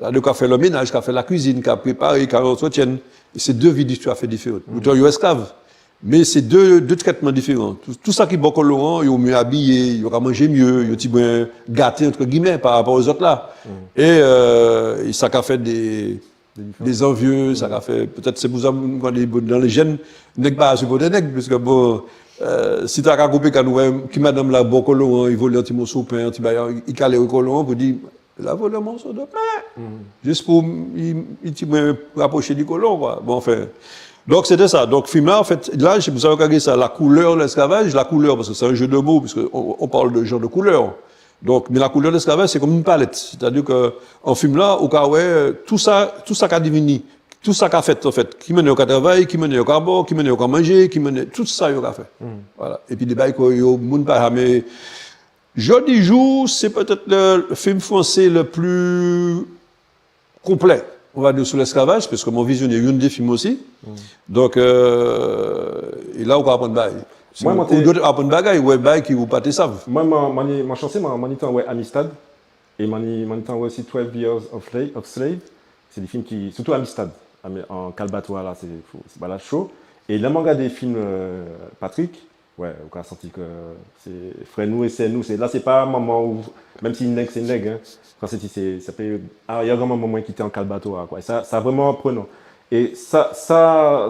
Sa yo ka fè lè ménaj, ka fè lakwizin, ka préparé, ka antretienn. É sé dé vi tou a fè diféran. Poutan, yo esklav. Mé sé dé, dé trètman diféran. Tou, tou sa ki bò kolon-an, yo mié abiyé, yo ka manjé mié, yo tibwen gaté, entre guillemets, pa rapò lézot-la. É, euh, é sa ka fè dé, dé zanvié, sa ka fè, pétet sé pou sa, nou ka di, dan lé jenn, neg pa sipòté neg, paske, bon, euh, si ta ka koupé kann, ou wè, ki madanm-la, bò kolon-an, i volé an ti moso pen, an ti bagay, i kalé kolon-an pou di, la volé an moso de pen. Jis pou i, i tibwen raproché di kolon, kwa. Bon, anfen. Donk, sé té sa. Donk, fim-la, an fet, la, sé pou sa yo ka kriyé sa La couleur de l'esclavage, la couleur, paske sé an jeu de mots, puisque on, on parle de gens de couleur. Donk, mé La couleur de l'esclavage, sé kon an palet. Sétadi ke, an fim-la, ou ka wè, euh, tou sa, tou sa ka divini, tou sa ka fet, an fet. Ki manniè yo ka travay, ki manniè yo ka bwè, ki manniè yo ka manjé, ki manniè, tou sa yo ka fè. Vwala. Épi dé bagay ke yo, moun pa janmen Jòdi jou, sé pétet le, le film français le plus complet, on va dire, sur l'esclavage, paske mwen vizioné yonndé fim osi. Donk, euh, é la, ou ka aprann bagay. Mwen, mwen té, ou dwet aprann bagay, ou wè bagay ki ou pa té sav. Mwen, mwen, mwen, mwen chansé, mwen, mwen té wè Amistad, é mwen, mwen té wè osi Twelve Years of Slave, of Slave. Sé dé fim ki, sirtou Amistad, an, an kal bato-a la, sé, sé bagay-la cho. É lè mwen gadé fim, euh, Patrick, wè, ou ka santi ke sé frè nou é sè nou, sé, la, sé pa manman ou, menm si neg sé neg, en. Kan sé ti, sé, sa pé, aryè granmanman mwen ki té an kal bato-a, kwa. É sa, sa vréman prenan. É sa, sa,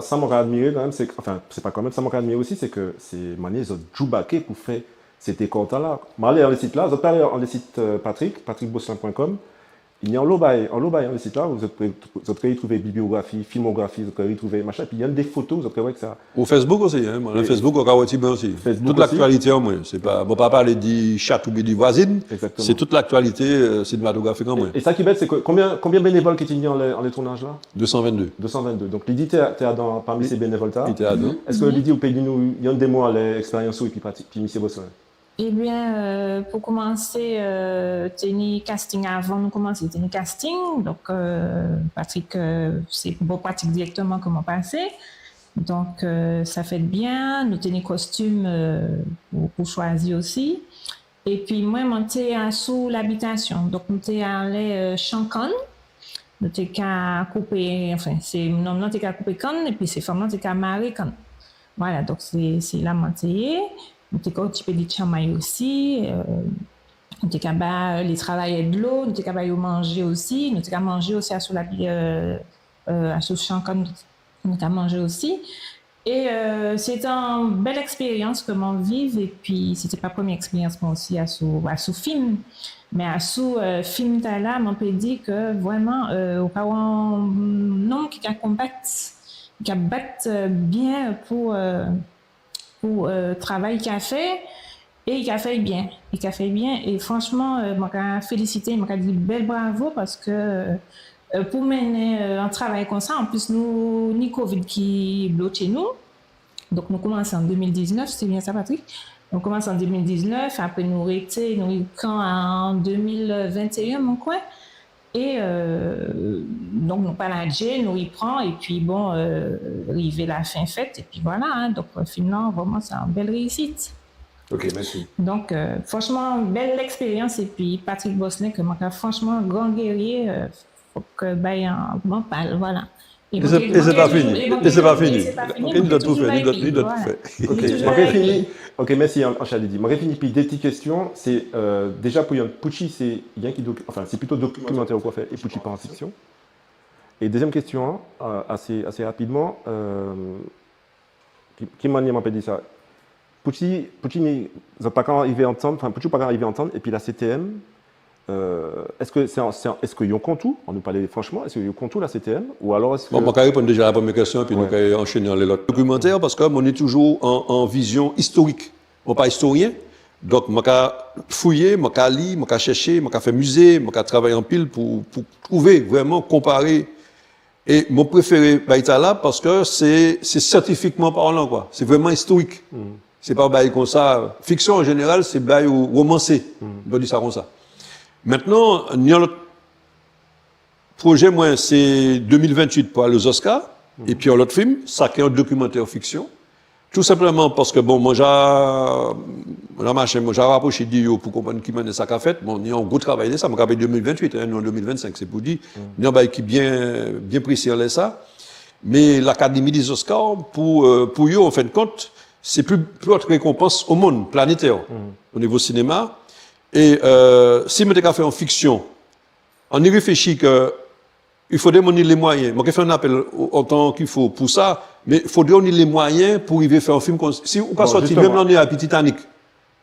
sa mwen ka admiré kanmenm, sé, anfen, sé pa kanmenm, sa mwen ka admiré osi, sé ke sé manniè zot djoubaké pou fè sé dékò-tala. Mwen alé anlè sit-la, zot pé alé anlè sit, euh, Patrick, patrick bosselin point com. Ni anlo bagay, anlo bagay anlè sit-la, zot pé, zot pé ritrouvé bibliografi, filmografi, zot pé ritrouvé machin, épi ni dé foto, zot pé wè sa. O Facebook osi, en, mwen, é Facebook, ou ka wè tibwen osi. Facebook osi. Tout laktialité an mwen, sé pa, mwen pa palé di chat oubien di vwazin, sé tout laktialité, euh, sinématografik an mwen. É, é sa ki bet, sé ke konbien, konbien bénévol ki té ni anlè, anlè tounaj-la ? Dé san venndé. Dé san venndé. Donk, Lydie té, té adan, pami sé bénévol-tala. Lydie té adan. Es Lydie, ou pé di nou, ni dé mo anlè ekspérians ou épi Pati-, épi misié Bosselin ? Ében, euh, pou koumansé, euh, té ni casting avan nou koumansé, té ni casting. Donk, euh, Patrick, euh, sé bò Patrick direkteman ke mwen pasé. Donk, euh, sa fet bien. Nou té ni kostim, euh, pou, pou chwazi osi. Épi mwen, mwen té asou labitasion. Donk, nou té alé, euh, chan kann. Nou té ka koupé, anfen, sé nonm-lan té ka koupé kann, épi sé fanm-lan té ka maré kann. Vwala, donk sé, sé la mwen té yé. Nou té ka okipé di timanmay osi, euh, nou té ka ba lé travayè dlo, nou té ka ba yo manjé osi, nou té ka manjé osi asou labi, euh, euh, asou chan kann, nou té ka manjé osi. É, euh, sé té an bel ekspérians ke mwen viv, épi sé té pa prèmié ekspérians mwen osi asou, asou fim, mé asou, euh, fim-tala, mwen pé di ke vréman, euh, ou ka wè an nonm ki ka konbat, ki ka bat, euh, bien pou, euh, pou, euh, travay i ka fè, é i ka fè'y bien, i ka fè'y bien, é franchman, euh, mwen ka félisité, mwen ka di bel bravo, paske, euh, pou mennen, euh, an travay kon sa, an plis nou ni Covid ki bloké nou, donk nou koumansé an dé mil diznef, sé bien sa, Patrick ? Nou koumansé an dé mil diznef, apré nou rété, nou ripran an dé mil ventéen, mwen kwè. É, euh, donk, nou pa ladjé, nou ripran, épi bon, euh, rivé lafen fet, épi vwala, en. Donk, euh, fim-lan, vréman, sé an bel réyisit. Ok, mèsi. Donk, euh, franchman, bel ekspérians, épi Patrick Bosselin, ke mwen ka, franchman, gran gérié, euh, fok, euh, bay an bon pal, vwala. É sé, é sé pa fini. É sé pa fini. Ni dot pou fè, ni dot, ni dot pou fè. OK, man ka fini. OK, mèsi, An-, Anchal Lydie. Man ka fini épi dé ti kestion. Sé, euh, déja pou yonn, poutji sé yenki doki-, anfen, sé plito dokimantè ou ka fè, é poutji pa an fiksion. É dézièm kestion, euh, asé, asé rapidman, euh, ki, ki manniè man pé di sa ? Poutji, poutji ni, zot pa ka rivé antann, anfen, poutji ou pa ka rivé antann, épi la C T M, euh, èske sé an, sé an, èske yo kont ou, annou palé franchman, èske yo kont ou la C T M, ou alò èske... Bon, man ka réponn déja a la prèmiè kestion, épi nou ka anchéné anlè lot. Dokimantè, paske mwen ni toujou an, an vizion istorik. Mwen pa istorien, donk mwen ka fouyé, mwen ka li, mwen ka chèché, mwen ka fè mizé, mwen ka travay anpil pou, pou trouvé, vréman konparé É mwen préféré bagay-tala paske sé, sé siantifikman palan, kwa. Sé vréman istorik. Sé pa bagay kon sa. Fiksion, an jénéral, sé bagay ou romansé. Mwen di sa kon sa. Mentnan, ni an lot pwojé, mwen, sé dé mil venntuit pou alé o Oscar. Épi an lot film, sa ki an dokimantè fiksion. Tou senpleman paske, bon, mwen ja, mwen ja maché, mwen ja raproché di yo pou konprann ki manniè sa ka fet. Bon, ni an gwo travay dèyè sa, mwen ka palé dé mil venntuit, en, nou an dé mil vennsenk, sé pou di. Ni an bagay ki bien, bien présé anlè sa. Mé Lakadémi dé Oscar, pou, euh, pou yo, an fen di kont, sé pli, pli wot rékonpans o monn, planétè, o nivo sinéma. É, euh, si mwen té ka fè an fiksion, anni réfléchi ke il faudrait mwen ni lé mwayen. Mwen ké fè an apel o, otan ki fo pou sa, mé fodré ou ni lé mwayen pou rivé fè an film kon, si ou ka sòti menm lanné-a épi Titanic,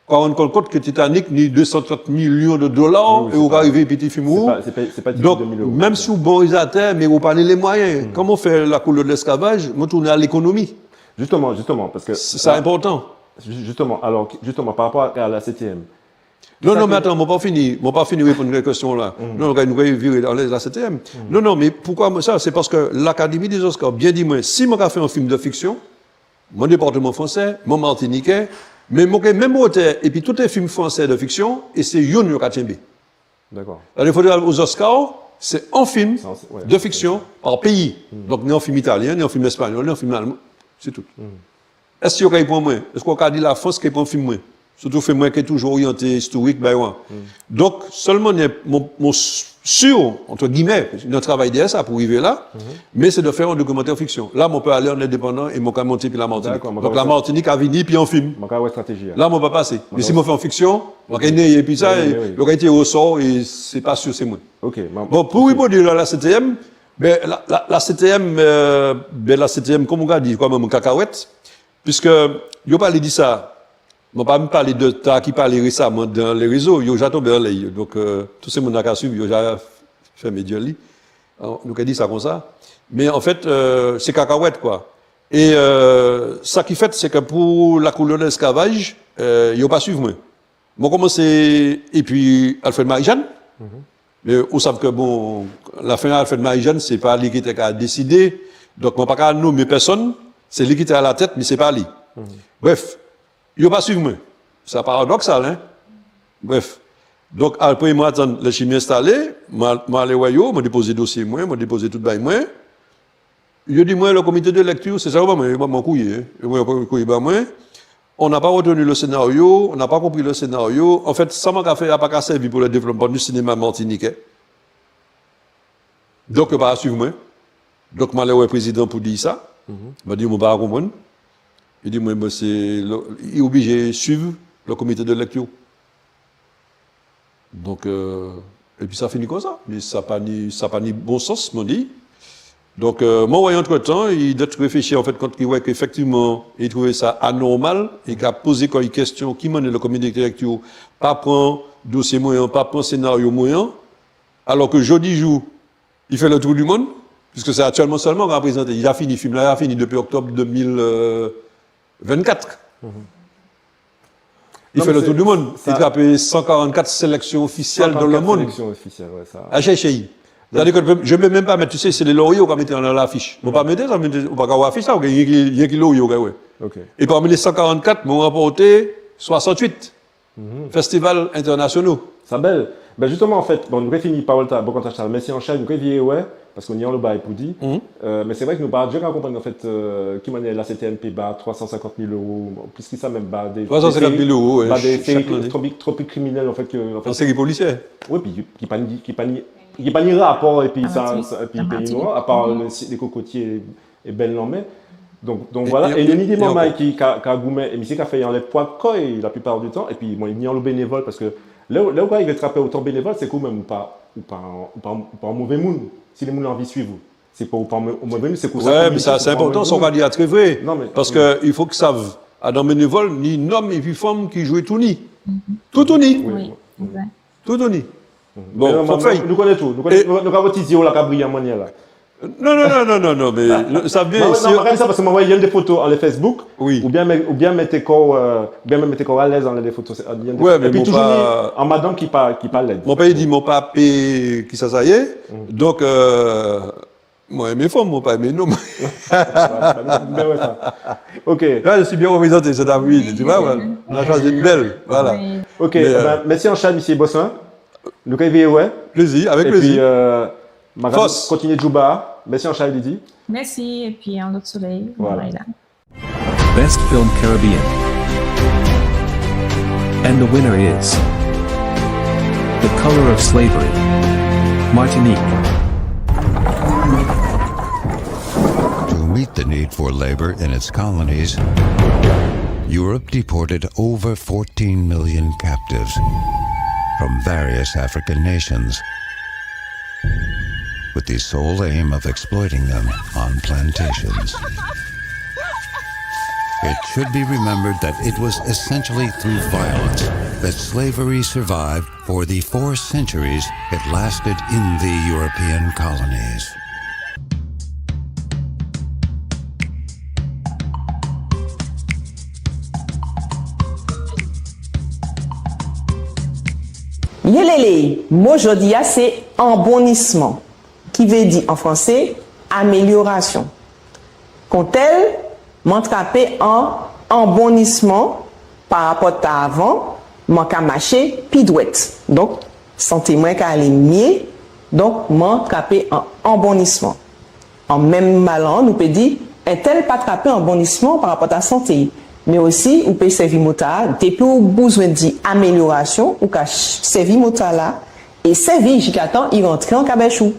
ou ka rann kont ke Titanic ni dé san trant milion de dola, é ou ka rivé épi ti film ou. Donk, menm si ou bon réalizatè, mé ou pa ni lé mwayen. Kouman ou fè La Couleur de l'esclavage, mwen tounen a lékonomi. Jisteman, jisteman, paske sé sa enpòtan. Jisteman, alò, jisteman, pa rapò a la C T M, Non, non, mé atann, mwen pa fini, mwen pa fini réponn a kestion-la. Non, nou ka viré anlè la C T M. Non, non, mé poukwa mwen sa ? Sé paske Lakadémi dé Oscar bien di mwen, si mwen ka fè an film de fiksion, mwen dépatman fransé, mwen matiniké, mé mwen ké menm wotè épi tout lé film fransé de fiksion, é sé yonn yo ka tjenbé. Dakò. Alò, fodré o Oscar, sé an film de fiksion pa péyi. Donk, ni an film italien, ni an film espagnol, ni an film alman, sé tout. Eske yo kay pran mwen ? Eske ou ka di Lafrans kay pran film mwen ? Sirtou film mwen ki toujou oryanté istorik, bagay. Donk, sèlman, mwen, mwen si, entre guillemets, ni an travay dèyè sa pou rivé la, mé sé de fè an dokimantè fiksion. La, mwen pé alé an endépandan é mwen ka monté épi la Matinik. Donk, la Matinik ka vini épi an film. Mwen ka wè stratéji-a. La, mwen pa pasé. Mé si mwen fè an fiksion, mwen ka néyé épi sa, é yo ka tiré o sò, é sé pa si sé mwen. Bon, pou ribondi la, la C T M, ben, la, la, la C T M, euh, ben, la C T M, kon ou ka di, kwa, mwen, kakawet, Piske yo palé di sa, mwen pa menm palé di ta ki palé résaman dan lé rézo, yo ja tonbé anlè'y. Donk, euh, tout sé moun-lan ka suiv, yo ja fèmé djel li. Euh, nou ka di sa kon sa. Mé an fet, euh, sé kakawet, kwa. É, euh, sa ki fet, sé ke pou La Couleur de l'esclavage, euh, yo pa suiv mwen. Mwen komansé épi Alfred Marie-Jeanne. Mé ou sav ke, bon, lafen Alfred Marie-Jeanne, sé pa li ki té ka désidé. Donk, mwen pa ka nonmen pèsonn, sé li ki té a la tet, mé sé pa li. Bref, yo pa suiv mwen. Sa paradoksal, en ? Bref. Donk, apré, mwen atann lè chimyé enstalé, mwen, mwen alé wè yo, mwen dépozé dosié mwen, mwen dépozé tout bagay mwen. Yo di mwen, le comité de lecture, sé sa yo ba mwen, yo ba mwen kourié, en. Yo ba mwen kourié, ba mwen, on n'a pas retenu le scénario, on n'a pas compris le scénario. An fet, sa mwen ka fè a pa ka sèvi pou le développement du cinéma martiniquais. Donk, yo pa suiv mwen. Donk, mwen alé wè prézidan pou di sa. Mwen di, mwen pa konprann. Li di mwen, bon, sé, le, li oblijé suiv le comité de lecture. Donk, euh, épi sa fini kon sa. Mé sa pa ni, sa pa ni bon sans, mwen di. Donk, euh, mwen wè, antretan, i dwet réfléchi, an fet, kan i wè ke éfektivman, i trouvé sa anormal, i ka pozé kò'y kestion, ki manniè le comité de lecture pa pran dosié mwen an, pa pran sénario mwen an, alò ke jòdi jou, i fè le tour du monde, piske sé aktielman selman i ka prézanté. I ja fini, film-lan ja fini dépi oktob dé mil vennkat. I fè le tour du monde. I trapé san karannkat séléksion ofisiel dan le monde. San karannkat séléksion ofisiel, wè, sa. A chèché. Sétadi ke je peux même pas mettre, tu sais, sé lé lorié ou ka mété dan lafich. Mwen pa mété sa, mwen pa ka wè afich-la, ou ka wè yenki, yenki lorié ou ka wè. OK. É pami lé san karannkat, mwen ranpòté swasantuit. Festival entènasional. Sa bel. Ben, jisteman, an fet, bon, nou ké fini pawol-tala, bon, bokantaj-tala, mèsi Anchal, nou ké viré, wè, Paske ni anlo bagay pou di. Euh, mé sé vré ke nou pa ja ka konprann, an fet, euh, ki manniè la C T M P ba twa san senkant mil éwo, plis ki sa menm, ba dé, dé séri, ba dé séri tropik, tropik kriminel, an fet, ke, an fet, an séri polisié. Wi, épi ki pa ni, ki pa ni, ki pa ni rapò épi sa, sa, épi péyi nou an, apa lé, lé kokotié é bel lanmè. Donk, donk, vwala. É ni dé manmay ki ka, ka goumen, é misié ka fè'y anlè pwa kò'y laplipa di tan, épi, bon, ni anlo bénévol, paske lè, lè ou ka rivé trapé otan bénévol, sé ke ou menm ou pa, ou pa, ou pa, ou pa an mové moun. Si lé moun anvi suiv ou, sé ke ou pa an mové moun, sé ke ou sa. Wè, mé sa, sé enpòtan, sa ou ka di a trè vré. Non, mé, paske i fo ke sav, adan bénévol, ni nonm épi fanm ki jwé touni. Toutouni. Wi, wi. Toutouni. Bon, fok fè'y. Nou konnet tout. Nou konnet, nou, nou ka wè ti zié'w la ka briyé an manniè la. Non, non, non, non, non, non, mé sa bien, non, non, si, man ka di sa paske man wè yonndé foto anlè Facebook, wi, oubien mé-, oubien mété kò'w, euh, oubien menm mété kò'w alez anlè dé foto, sé, euh, yonndé foto. Wè, mé épi toujou ni an madanm ki pa, ki pa led. Man pa di, man pa pé, ki sa sa yé. Donk, euh, man enmen fanm, man pa enmen nonm. Wè, wè, sa. OK. Là, je suis bien représenté cet après-midi, tu vois, voilà. On a choisi une belle, voilà. Wi. OK, mé, euh, ben, mèsi anchay, misié Bossuin. Nou ka viré wè. Plézi, avek plézi. Épi, euh, Magali, fos, kontinié djouba. Mèsi anchay, Lydie. Mèsi, épi an lot soley, vwala. Vwala. Best Film Caribbean. And the winner is The Color of Slavery, Martinique. To meet the need for labor in its colonies, Europe deported over fourteen million captives from various African nations, with the sole aim of exploiting them on plantations. It should be remembered that it was essentially through violence that slavery survived for the four centuries it lasted in the European colonies. Yélélé, mo jòdi-a sé anbonnisman, ki vé di an fransé amélioration. Kontel, man trapé an anbonnisman pa rapot a avan, man ka maché pi dwet. Donk, santé mwen ka alé mié, donk, man trapé an anbonnisman. An menm balan, nou pé di, entel pa trapé anbonnisman pa rapot a santé'y. Mé osi, ou pé sèvi mo-tala, dépi ou bizwen di amélioration, ou ka ch-, sèvi mo-tala, é sèvi'y jiskatan i rantré an kabech ou.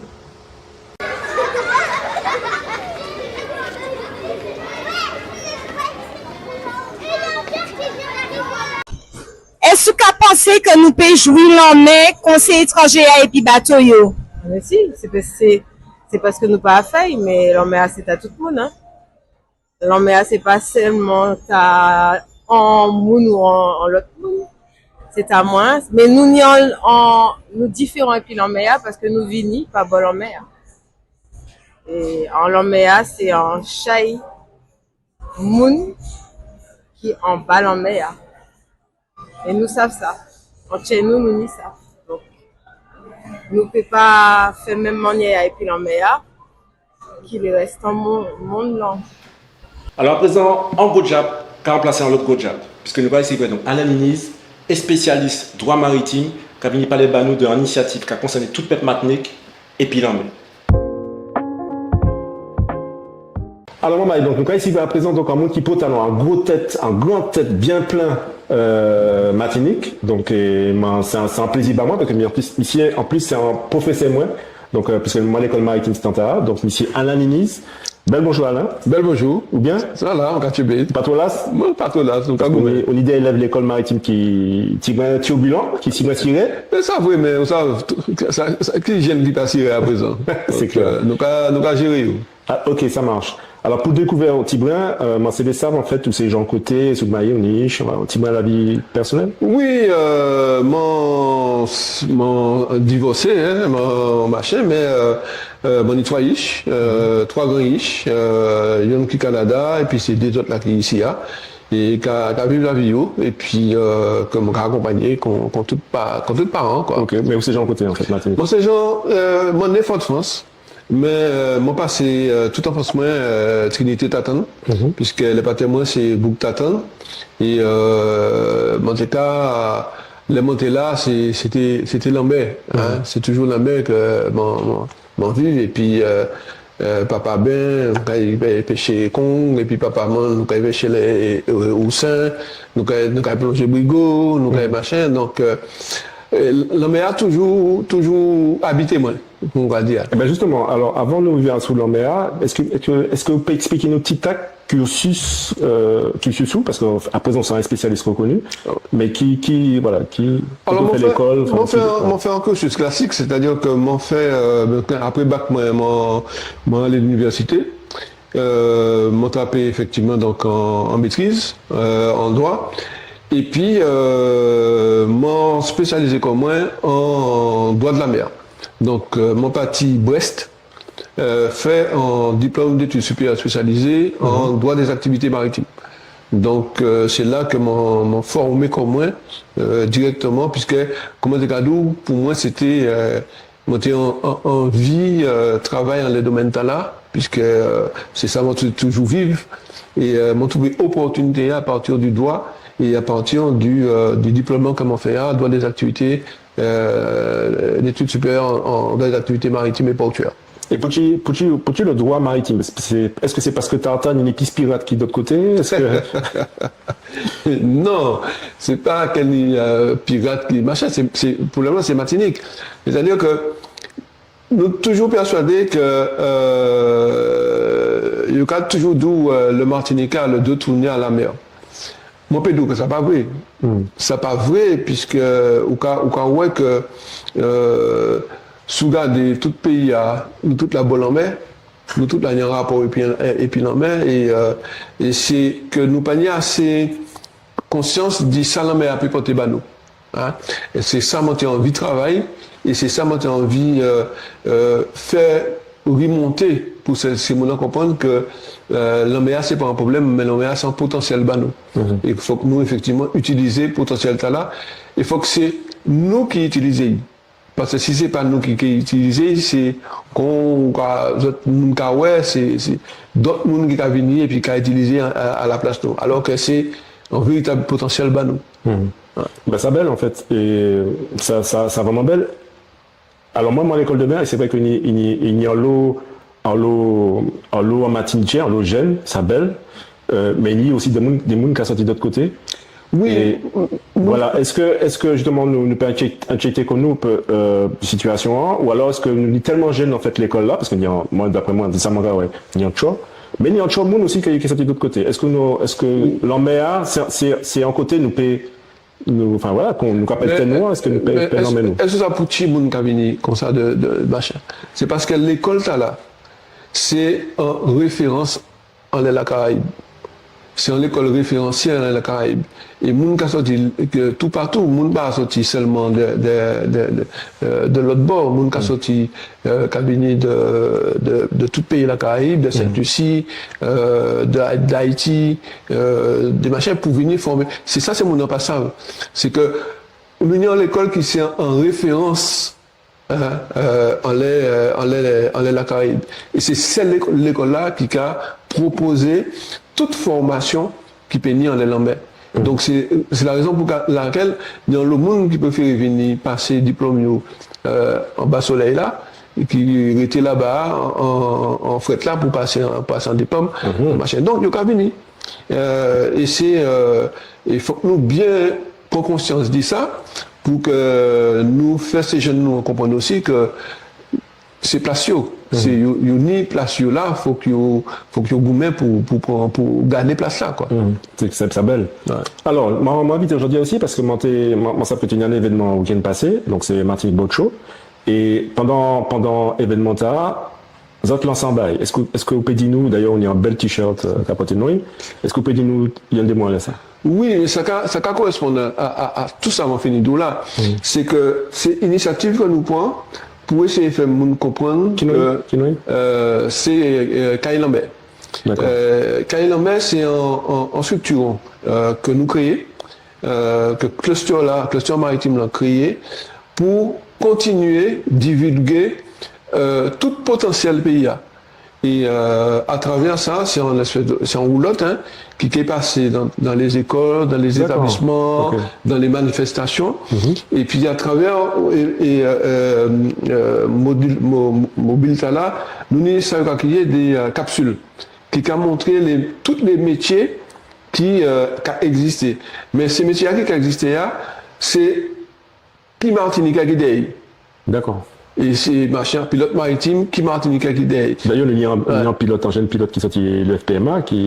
Eske ou ka pansé ke nou pé jwi lanmè kon sé étranjé-a épi bato yo? Mé si, sé pa, sé, sé paske nou pa fè'y, mé lanmè-a sé ta tout moun, en. Lanmè-a sé pa selman ta an moun ou an, an lot moun. Sé ta mwen. Mé nou ni an, an, nou diféran épi lanmè-a paske nou vini pa bò lanmè-a. É an lanmè-a, sé an chay moun ki anba lanmè-a. É nou sav sa. An tjè nou, nou ni sa. Donk, nou pé pa fè menm manniè-a épi lanmè-a, ki lé restan mon-, monn-lan. Alò, aprézan, an gwo djab ka ranplasé an lot gwo djab, piske nou ka risivwè, donk, Alain Niniz, espésialis dwa maritim, ka vini palé ba nou di an inisiativ ka konsèné tout pep Matinik, épi lanmè. Alò, manmay, donk, nou ka risivwè aprézan, donk, an moun ki pòté an gwo tet, an gran tet bien plen, euh, Matinik. Donk, euh, man, sé an, sé an plézi ba mwen, paske, mé an plis, misié, an plis, sé an pwofésè mwen. Donk, euh, paske mwen, lékol maritim Santana. Donk, misié Alain Niniz. Bel bonjou, Alain. Bel bonjou. Ou bien ? Sa la, an ka tjenbé. Pa two las ? Mwen, pa two las, nou ka goumen. Ou ni, ou ni dé élev lékol maritim ki, ti mwen turbilan, ki ti mwen siré. Mé sa vré, mé ou sav, sa, sa, ki jenn ki pa siré aprézan ? Sé klè. Donk, euh, nou ka, nou ka jéré yo. Ah, OK, ça marche. Alò, pou dékouvè an ti bren, euh, man sé lé sav, an fet, ou sé jan koté, si ou mayé, ou ni ich, an ti bren lavi pèsonel ? Wi, euh, man, man divòsé, en, man maché, mé, euh, euh, man ni twa ich, euh, twa gran ich, euh, yonn ki Kanada, épi sé dé zot la ki isi-a, é ka, ka viv lavi yo, épi, euh, ke man ka akonpanyé kon, kon tout pa-, kon tout paran, kwa. OK, mé ou sé jan koté, an fet, Matinik ? Man sé jan, euh, man né Fodfrans. Mé, euh, man pasé, euh, tout anfans mwen, euh, Trinité Tatann, piske lé patè mwen sé boug Tatann. É, euh, man té ka, lè man té la, sé, sé té, sé té lanmè, en. Sé toujou lanmè ke man, man, man viv, épi, euh, euh, papa Ben, nou kay pè-, pèché kong, épi papa Man, nou kay pèché lé, euh, wousen, nou kay, nou kay plonjé brigo, nou kay machin. Donk, euh, euh, lanmè-a toujou, toujou abité mwen, nou ka di. Ében, jistèman, alò, avan nou vini asou lanmè-a, es, es, es ou pé èspliké nou titak cursus, euh, cursus ou, paske aprézan ou sé an spésialis rèkoni, mé ki, ki, vwala, ki, ki ou fè lékol, anfen, mwen fè, mwen fè an cursus klasik, sétadi ke mwen fè, euh, apré bak, mwen, mwen, mwen alé linivèsité, euh, mwen trapé éfektivman, donk, an, an métriz, euh, an dwa, épi, euh, mwen spésializé kò mwen an dwa de la mè. Donk, euh, mwen pati Brest, euh, fè an diplôme d'études supérieures spécialisées en droit des activités maritimes. Donk, euh, sé la ke mwen, mwen fòmé kò mwen, euh, dirèkteman, piske, kouman di, pou mwen, sété, euh, mwen té an, an, anvi, euh, travay an lé domèn-tala, piske, euh, sé sa mwen té toujou viv, é, euh, mwen trouvé opòtinité a pati di dwa, é a pati di, euh, di diplôme ke mwen fè a, droit des activités euh, d'études supérieures en, en, dans les activités maritimes et portuaires. É poutji, poutji, poutji le droit maritime ? Sé, es sé paske Tartane ni plis pirat ki dot koté ? Es ke... Non, sé pa ke ni, euh, pirat ki machin, sé, sé, pou le moman, sé Matinik. Sétadi ke nou toujou pèswadé ke, euh, yo ka toujou di'w, euh, le Martiniquais a le dos tourné à la mer. Mwen pé di'w ke sa pa vré. Sa pa vré, piske ou ka, ou ka wè ke, euh, si ou gadé tout péyi-a, nou tout la bò lanmè, nou tout la ni an rapò épi, épi lanmè, é, euh, é sé ke nou pa ni asé konsians di sa lanmè-a pé pòté ba nou. Hen ? É sé sa mwen té anvi travay, é sé sa mwen té anvi, euh, euh, fè rimonté pou sé, sé moun-lan konprann ke, euh, lanmè-a sé pa an pwoblem, mé lanmè-a sé an potansiel ba nou. É fok nou éfektivman itilizé potansiel-tala, é fok sé nou ki itilizé'y. Paske si sé pa nou ki, ki itilizé'y, sé kon ou ka, zot moun ka wè, sé, sé dot moun ki ka vini épi ka itilizé'y a, a, a la plas nou. Alò ke sé an véritab potansiel ba nou. Mhm. Wè. Ben, sa bel, an fet. É sa, sa, sa vréman bel. Alò, mwen, mwen, lékol de mè, é sé vré ke ni, ni, ni anlo, anlo, anlo an Matinitjé, anlo jenn, sa bel. Euh, mé ni osi dé moun, dé moun ka sòti dot koté. Wi. É, vwala. Es ke, es ke, jistèman, nou, nou pé entjé-, entjété kò nou, euh, sitiasion-an, ou alò es ke nou, ni telman jenn, an fet, lékol-la, paske ni an, mwen, dapré mwen, sé sa mwen ka wè, ni an tjò. Mé ni an tjò moun osi ki, ki sòti dot koté. Es ke nou, es ke lanmè-a, sé, sé, sé an koté nou pé, nou, anfen, vwala, kon nou ka ped tèt nou, es ke nou pé, pé lanmè nou ? Es sa pou timoun ka vini konsa de, de machin ? Sé paske lékol-tala, sé an référans anlè Lakarayib. Sé an lékol référansiel anlè Lakarayib. É moun ka sòti, ke toupatou, moun pa sòti selman de, de, de, de, euh, de lot bò, moun ka sòti, euh, ka vini de, de, de tout péyi Lakarayib, de Sent-Lisi, euh, de, d'Ayiti, euh, dé machin pou vini fòmé. Sé sa, sé moun-lan pa sav. Sé ke nou ni an lékol ki sé an, an référans, hen, euh, anlè, euh, anlè, anlè Lakarayib. É sé sel lék-, lékol-la ki ka pwopozé tout fòmasion ki pé ni anlè lanmè. Donk sé, sé la rézon pou ka-, lakel ni anlo moun ki préféré vini pasé diplom yo, euh, anba soley-la, é ki rété laba an, an, an fret-la pou pasé an, pasé an diplom, machin. Donk yo ka vini. Euh, é sé, euh, é fok nou bien pran konsians di sa, pou ke nou fè sé jenn nou konprann osi ke sé plas yo, sé yo, yo ni plas yo la, fok yo, fok yo goumen pou, pou, pou, pou gangné plas-la, kwa. Sé, sé, sa bel. Wè. Alò, mwen, mwen envité'w jòdi osi paske mwen té, mwen, mwen sa pé té ni an événman wikenn pasé, donk sé Martinique Boat Show. É pandan, pandan événman-tala, zot lansé an bagay. Es, es ou pé di nou, dayè, ou ni an bel t-shirt, euh, ka pòté non, es ou pé di nou yonndé mo anlè sa ? Wi, sa ka, sa ka korespond a, a, a, a tou sa mwen fini di'w la. Sé ke sé inisiativ ke nou pran pou éséyé fè moun konprann ke, euh, sé, euh, Kay Lanmè. Dakò. Euh, Kay Lanmè, sé an, an, an striktir, euh, ke nou kréyé, euh, ke cluster-la, cluster maritim-la kréyé pou kontinié divilgé, euh, tout potansiel péyi-a. É, euh, atravè sa, sé an espès dè, sé an woulot, hen, ki, ki té pasé dan, dan lé zékol, dan lé zétablisman, dan lé manifestasion. Épi atravè, é, é, euh, euh, modil, mo-, mobil-tala, nou ni sa yo ka kriyé dé, euh, kapsil ki ka montré lé, tout lé métié ki, euh, ka ekzisté. Mé sé métié-a ki ka ekzisté a, sé ki Matinitjé ki dèyè'y. Dakò. É sé machin, pilot maritim, ki Matinitjé ki dèyè'y. Dayè, nou ni an, nou ni an pilot, an jenn pilot ki sòti l'E F P M A, ki...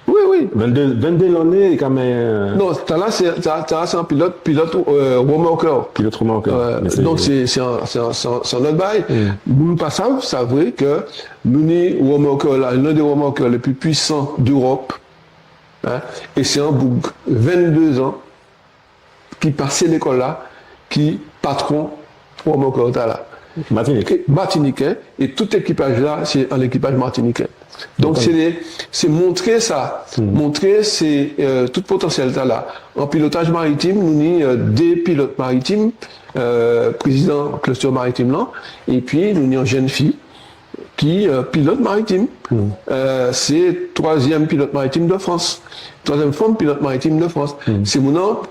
Wi, wi. Venndé, venndé lanné, kanmenm, euh... Non, tala sé, ta, tala sé an pilot, pilot, euh, remorqueur. Pilot remorqueur. Euh, donk sé, sé an, sé an, sé an, sé an lot bagay. Moun pa sav, sa vré ke nou ni remorqueur-la, l'un des remorqueurs les plus puissants d'Europe, hen, é sé an boug, venndé zan, ki pasé lékol-la, ki patwon remorqueur-tala. Matinik. É, Matinik, hen, é tout ékipaj-la, sé an ékipaj matinitjé. Donk, sé lé, sé montré sa, montré sé, euh, tout potansiel-tala. An pilotaj maritim, nou ni, euh, dé pilot maritim, euh, prézidan cluster maritim-lan, épi nou ni an jenn fi, ki, euh, pilot maritim. Euh, sé twazièm pilot maritim de Frans. Twazièm fanm pilot maritim de Frans. Sé moun-lan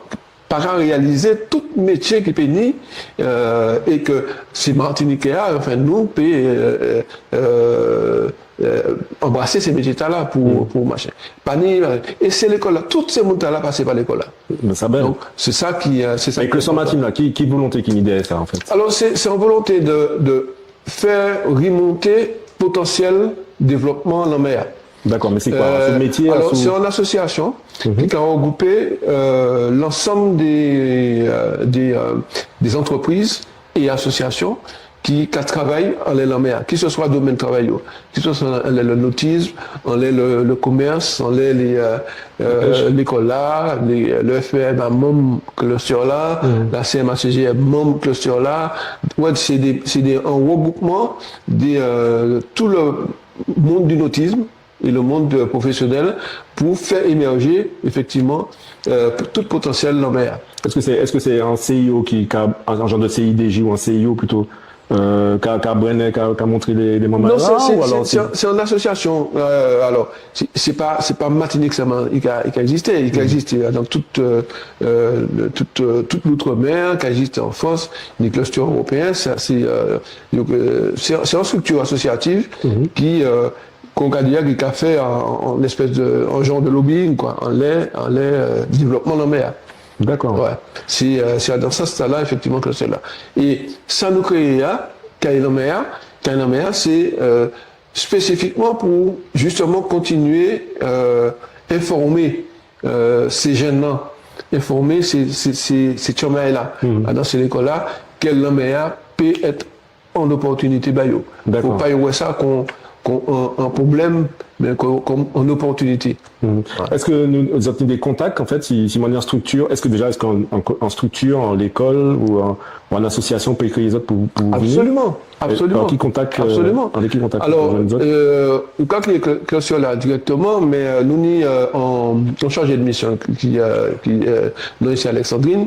pa ka réalizé tout métié ki pé ni, euh, é ke sé Matinitjé-a, anfen, nou pé, euh, euh, euh, anbrasé sé métié-tala pou, pou machin. Pa ni, é sé lékol-la, tout sé moun-tala pasé pa lékol-la. Mé sa bel. Donk, sé sa ki, euh, sé sa ki enpòtan. Avek le San Martin, la, ki, ki volonté ki ni dèyè sa, an fet ? Alò, sé, sé an volonté de, de fè rimonté potansiel dévlopman lanmè-a. Dakò, mé sé kwa ? Euh, sé métié, alò, sé an asosiasion ki ka regroupé, euh, lansanm dé, euh, dé, euh, dé zantrepriz é asosiasion ki, ki ka travay anlè lanmè-a, kisiswa domèn travay yo, kisiswa anlè le notis, anlè le, le komès, anlè lé, euh, euh, lékol-la, lé, le F P M A manm cluster-la, la C M A C G M manm cluster-la. Wè, sé dé, sé dé, an regroupman dé, euh, tout le monde du nautisme et le monde, euh, professionnel pou fè émerjé, éfektivman, euh, tout potansiel lanmè-a. Eske sé, eske sé an C I O ki, ki a, an, an jan de C I D J ou an C I O plito, euh, ki a, ki a brennen, ki a, ki a montré lé, lé manmay-la, sé, ou alò sé, sé, sé an asosiasion, euh, alò, sé, sé pa, sé pa Matinik selman i ka, i ka ekzisté, i ka ekzisté, euh, dan tout, euh, euh, le, tout, euh, tout l'outre-mer, ki ka ekzisté an Frans, ni cluster éropéyen, sa, sé, euh, donk, euh, sé, sé an striktir asosiativ ki, euh, kon ka di, ki ka fè an, an espès de, an jan de lobbying, kwa, anlè, anlè, euh, dévlopman lanmè-a. Dakò. Wè. Sé, euh, sé dan sans-tala, éfektivman, ke sé la. É sa nou kréyé a, Kay Lanmè-a, Kay Lanmè-a, sé, euh, spésifikman pou, jisteman, kontinié, euh, enfòmé, euh, sé jenn-lan, enfòmé sé, sé, sé, sé tjanmay-la, dan sé lékol-la, ke lanmè-a pé et an opòtinité ba yo. Dakò. Fo pa yo wè sa kon, kon an, an pwoblem, mé kon, kon an opòtinité. Wè. Eske nou, zot ni dé kontak, an fet, si, si man ni an striktir, eske déja, eske an, an, an striktir, an lékol ou an, ou an asosiasion pé ékri zot pou, pou vini ? Absoliman, absoliman. Alò, ki kontak, euh, avek ki kontak zot ? Alò, euh, ou ka kriyé ke, ke sila dirèkteman, mé, euh, nou ni, euh, an, an chargé de mission ki, euh, ki, euh, nou isi Alexandrine,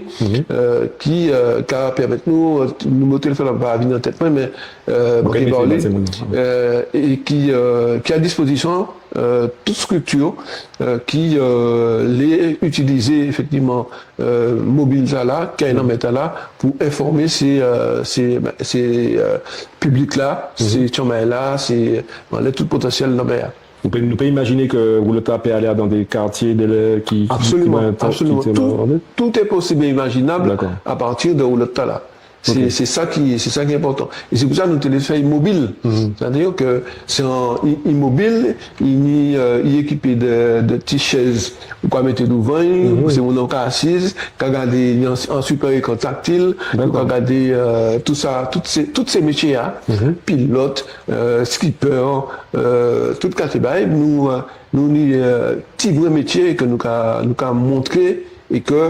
euh, ki, euh, ka pèmet nou, euh, niméwo téléfòn-lan pa vini an tet mwen, mé, euh, euh, é ki, euh, ki a dispozision, euh, tout striktir, euh, ki, euh, lé itilizé éfektivman, euh, mobil-tala, Kay Lanmè-tala, pou enfòmé sé, euh, sé, sé, euh, piblik-la, sé tjanmay-la, sé, euh, tout potansiel lanmè-a. Nou pé, nou pé imajiné ke woulot-la pé alé dan dé kartié, dé, ki, ki, absoliman, ki, absoliman. Tout, tout est possible et imaginable à partir de woulot-tala. Sé, sé sa ki, sé sa ki enpòtan. É sé pou sa nou té lé fè'y mobil. Sétadi ke sé an i-, i mobil, i ni, euh, i ékipé de, de ti chez ou ka mété douvan'y, sé moun-lan ka asiz, ka gadé an, an super ékran taktil, ou ka gadé, euh, tout sa, tout sé, tout sé métié-a, pilot, euh, skipper, euh, tout kalté bagay, nou, euh, nou ni, euh, ti vré métié ke nou ka, nou ka montré é ke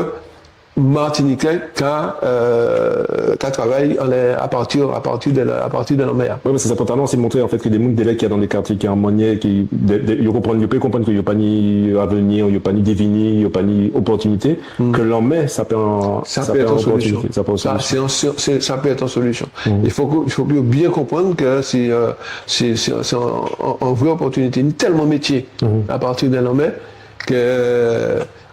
Matinitjé ka, euh, ka travay anlè, a partir, a partir de la, a partir de lanmè-a. Wi, mé sé sa, totalman, sé montré, an fet, ke dé moun, délè ki adan dé katié ki an manniè, ki, dé, dé, yo konprann, yo pé konprann ke yo pa ni avenir, yo pa ni dévini, yo pa ni opòtinité, ke lanmè, sa pé an, sa pé an opòtinité, sa pé an solision. Sa, sé an, sé, sa pé et an solision. I fo ke, i fo bien konprann ke sé, euh, sé, sé, sé an, an, an vré opòtinité. Ni telman métié a partir de lanmè ke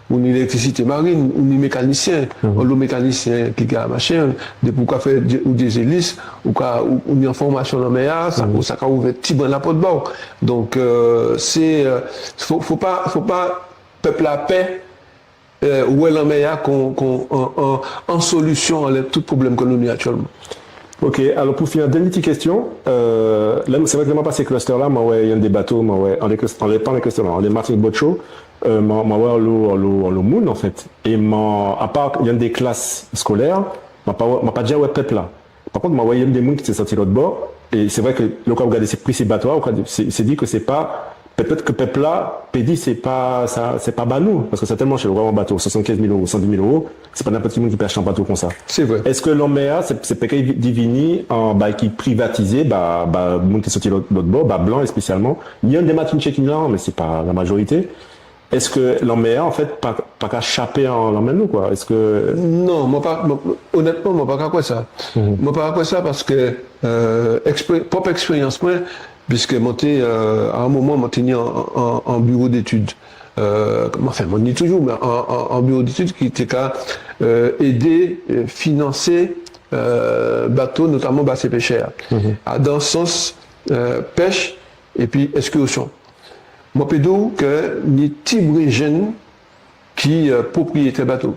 ou ni élektrisité marin, ou ni mékanisien, ou ni mékanisien ki ka maché, dépi ou ka fè dé, ou dé zélis, ou ka, ou, ou ni an fòmasion lanmè-a, sa, sa ka ouvè tibren lapòt ba'w. Donk, euh, sé, euh, fo, fo pa, fo pa pep-la pè, euh, wè lanmè-a kon, kon an, an, an solision anlè tout pwoblem ke nou ni aktielman. Ok, alò pou fini, an dènié ti kestion. Euh, la, sé vré ke la man pasé cluster-la, man wè yonndé bato, man wè, anlè cluster, anlè, pa anlè cluster-la, anlè Martinique Boat Show, euh, man, man wè anlo, anlo, anlo moun, an fet. É man, apa yonndé klas eskolè, man pa, man pa ja wè pep-la. Pa kont, man wè yonndé moun ki té sòti lot bò, é sé vré ke lè ou ka gadé sé pri sé bato-a, ou ka di, sé, sé di ke sé pa, pétet ke pep-la pé di sé pa sa, sé pa ba nou, paske sa telman chè, ou ka wè an bato swasannkenz mil éwo, san di mil éwo, sé pa nenpot ki moun ki pé achté an bato kon sa. Sé vré. Eske lanmè-a, sé, sé pé ké divini an bagay ki privatizé, ba, ba moun ki sòti lot, lot bò, ba blan espésialman, ni yonndé Matinitjé ki la, mé sé pa la majorité. Eske lanmè-a, an fet, pa, pa ka chapé an lanmen nou, kwa ? Eske... Non, mwen pa, mwen, onetman, mwen pa ka kwè sa. Mwen pa ka kwè sa paske, euh, ekspré-, pwop ekspérians mwen, piske mwen té, euh, a an moman, mwen té ni an, an, an biwo d'étid. Euh, anfen, mwen ni toujou, mé an, an, an biwo d'étid ki té ka, euh, édé, euh, finansé, euh, bato, notaman ba sé pechè-a. A, dan sans, euh, pech, épi ekskursion. Mwen pé di'w ke ni tibren jenn ki, euh, pwopriyétè bato.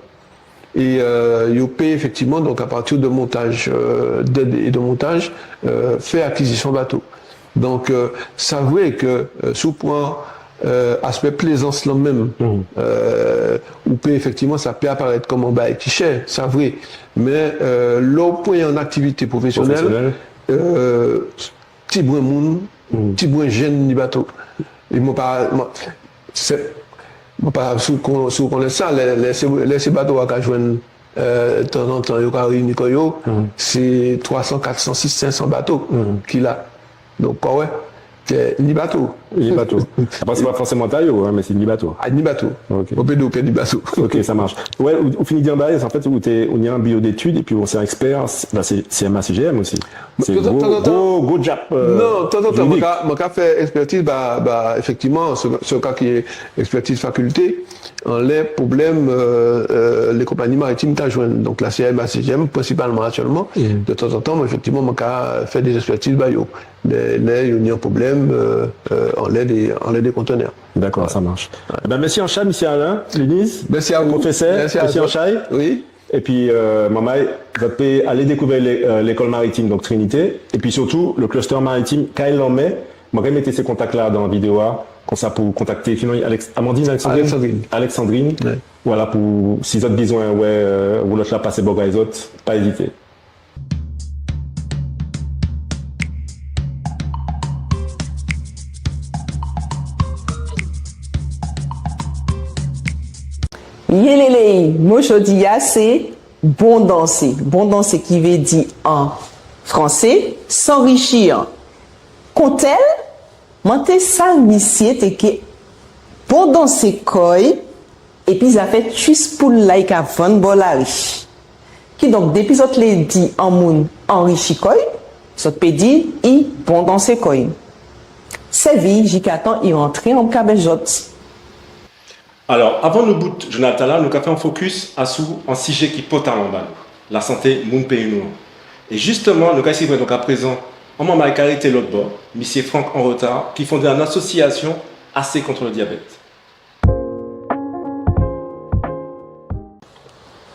É, euh, yo pé éfektivman, donk, a partir de montaj, euh, d'èd é de montaj, euh, fè akizision bato. Donk, euh, sa vré ke, euh, si ou pran, euh, aspè plézans-la menm, euh, ou pé éfektivman, sa pé aparet kon an bagay ki chè, sa vré. Mé, euh, lè ou pran an aktivité pwofésionel, euh, tibren moun, tibren jenn ni bato. É mwen pa, mwen, sé, mwen pa, si ou kon-, si ou konnet sa, lè, lè sé, lè sé bato-a ka jwenn, euh, tanzantan, yo ka réini kò yo, sé twa san, kat san, sis, senk san bato ki la. Donk, ou wè, sé ni bato. Ni bato. Apré, sé pa fòséman ta yo, en, mé sé ni bato. A, ni bato. Ok. Ou pé di ke ni bato. Ok, ça marche. Wè, ou, ou fini di an bagay, an fet, ou té, ou ni an biwo d'étid, épi ou sé an ekspè, ben, sé, sé M A C G M osi. Sé gwo, gwo, gwo djab, euh, jiridik. Non, tanzantan, mwen ka, mwen ka fè ekspètiz, ba, ba, éfektivman, sé, sé ka ki ekspètiz fakilté, anlè pwoblem, euh, euh, lé konpani maritim ka jwenn. Donk, la, sé M A C G M, prensipalman, aktielman. Tanzantan, mwen, éfektivman, mwen ka fè dé ekspètiz, ba, yo, lè, lè yo ni an pwoblem, euh, euh, anlè dé, anlè dé kontenè. D'accord, ça marche. Eh ben, mèsi anchay, misié Alain Luniz, pwofésè, mèsi anchay. Wi. Épi, euh, manmay, zot pé alé dékouvè lé-, euh, lékol maritim, donk Trinité, épi sirtou, le cluster maritim, Kay Lanmè. Mwen ka mété sé kontak-la dan vidéo-a, kon sa pou kontakté, sinon, Alex-, Amandine, Alexandrine ? Alexandrine. Alexandrine. Wè. Voilà, pou, si zot bizwen, wè, euh, woulo-a pasé bò kay zot, pa ézité. Yélélé, mo jòdi-a sé bon dansé. Bon dansé ki vé di an fransé, s'enrichir. Kontel, man té sav misié té ké bon dansé kò'y, épi zafè tjwis poul-la i ka vann bò lari. Kidonk, dépi zot lé di an moun anrichi kò'y, zot pé di i bon dansé kò'y. Sèvi'y jikatan i rantré an kabech zot. Alò, avan nou bout jounal-tala, nou ka fè an fokis asou an sijé ki pòtalan ba nou, lasanté moun péyi nou an. É jisteman, nou ka risivwè donk aprézan an manmay ka rété lot bò, misié Franck Anretar, ki fondé an asosiasion A C contre le diabète.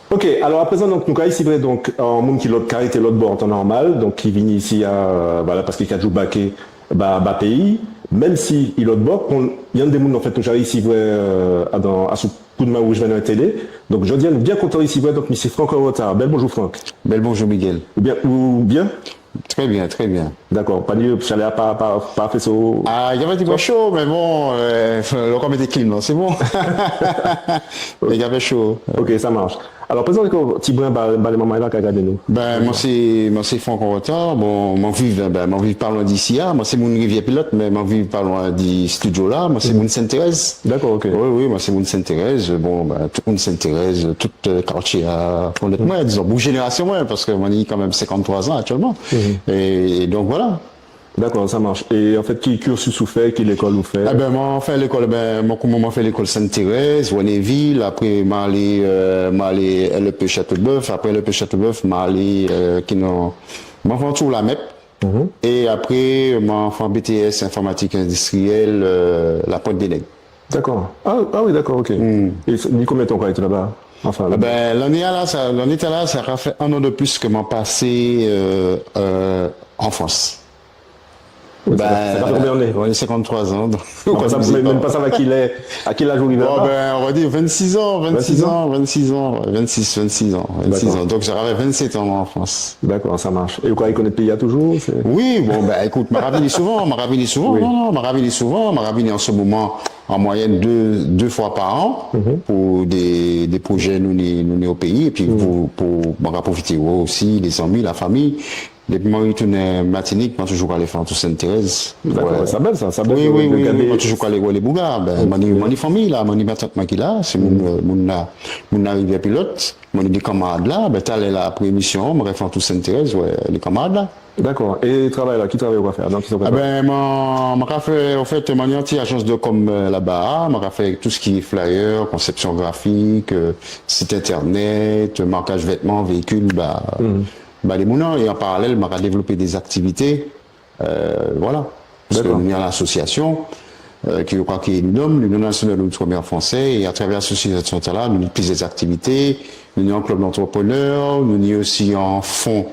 Ok, alò aprézan, donk, nou ka risivwè, donk, an moun ki lot, ka rété lot bò an tan nòmal, donk, ki vini isi-a, euh, voilà, paske i ka djoubaké ba, ba péyi, menm si i lot bò, kon, yonndé moun, an fet, nou ja risivwè, euh, adan, asou Koudmen Wouj Vè Nwè Télé. Donk, jòdi-a, nou bien kontan risivwè, donk, misié Franck Anretar. Bel bonjou, Franck. Bel bonjou, Miguel. Ou bien, ou bien ? Très bien, très bien. D'accord. Pa ni, chalè-a pa, pa, pa fè cho ? Ah, il y avait du cho, mais bon, euh, le corps mettait clim, non, c'est bon. Il y avait chaud. Ok, ça marche. Alò, prézanté kò'w tibren ba, ba lé manmay-la ka gadé nou. Ben, mwen sé, mwen sé Franck Rotan. Bon, mwen viv, ben, mwen viv pa lwen di isi-a. Mwen sé moun Riviè-Pilot, mé mwen viv pa lwen di studio-la. Mwen sé moun Sent-Térez. Dakò, OK. Wi, wi, mwen sé moun Sent-Térez. Bon, ben, tout moun Sent-Térez, tout, euh, katié-a konnet mwen, dizon, pou jénérasion mwen, paske mwen ni kanmenm senkanntwa an aktièlman. É, é donk, vwala. Dakò, sa ka maché. É an fet, ki cursus ou fè, ki lékol ou fè ? Eben, mwen fè lékol, ben, mwen koumansé fè lékol Sent-Térez, Renéville, apré mwen alé, euh, mwen alé L E P Châteaubœuf, apré L E P Châteaubœuf, mwen alé, euh, ki non, mwen fè an tour l'AMEP. É apré, mwen fè an B T S informatique industrielle, euh, La Pointe des Nègres. Dakò. A, a wi, dakò, OK. É sé, ni konbien tan ou ka rété laba ? Anfen, eben, lanné-a la, sa, lanné-tala, sa ka fè an an de plis ke mwen pasé, euh, euh, an Frans. Wi, sa, sa ka fè konbien lanné ? Ben, mwen ni senkanntwa an, donk. Non, sa, mé, mé pa sav a ki lè, a ki laj ou rivé laba ? Bon, ben, on va dire vingt-six ans, vingt-six ans, vingt-six ans, ouais, vingt-six, vingt-six ans, vingt-six ans. Dakò. Donk sa ka fè vennset an an Frans. Dakò, sa ka maché. É ou ka rikonnet péyi-a toujou, sé ? Wi, bon, ben, ékout, mwen ka vini souvan, mwen ka vini souvan, non, non, mwen ka vini souvan, mwen ka vini an sé moman an mwayèn dé, dé fwa pa an pou dé, dé pwojé nou ni, nou ni o péyi, épi pou, pou, mwen ka pwofité wè osi lé zanmi, lafanmi. Dépi mwen ritounen Matinik, mwen toujou ka alé fè an tour Sent-Térez. Dakò, sa bel sa, sa bel. Wi, wi, wi, mwen toujou ka alé wè lé bouga. Ben, mwen ni, mwen ni fanmi la, mwen ni matant mwen ki la, sé moun, euh, moun la, moun Lariviè-Pilot. Mwen ni dé kanmarad la, ben, talè la, apré émision, mwen ka fè an tour Sent-Térez, wè lé kanmarad la. Dakò. É travay-la, ki travay ou ka fè ? Eben, mwen, mwen ka fè, an fet, mwen ni an ti ajans de com, euh, laba-a, mwen ka fè tout ce qui est flyer, conception graphique, euh, site internet, marquage vêtements, véhicules, ba, ba lé moun, é an paralel, mwen ka dévlopé dé zaktivité, euh, vwala. Paske nou ni an asosiasion, euh, ki yo ka kriyé l'UNOM, l'Union Nationale de l'Outre-mer Français, é atravè asosiasion-tala, nou ni pliziè aktivité, nou ni an club d'entrepreneurs, nou ni osi an fon,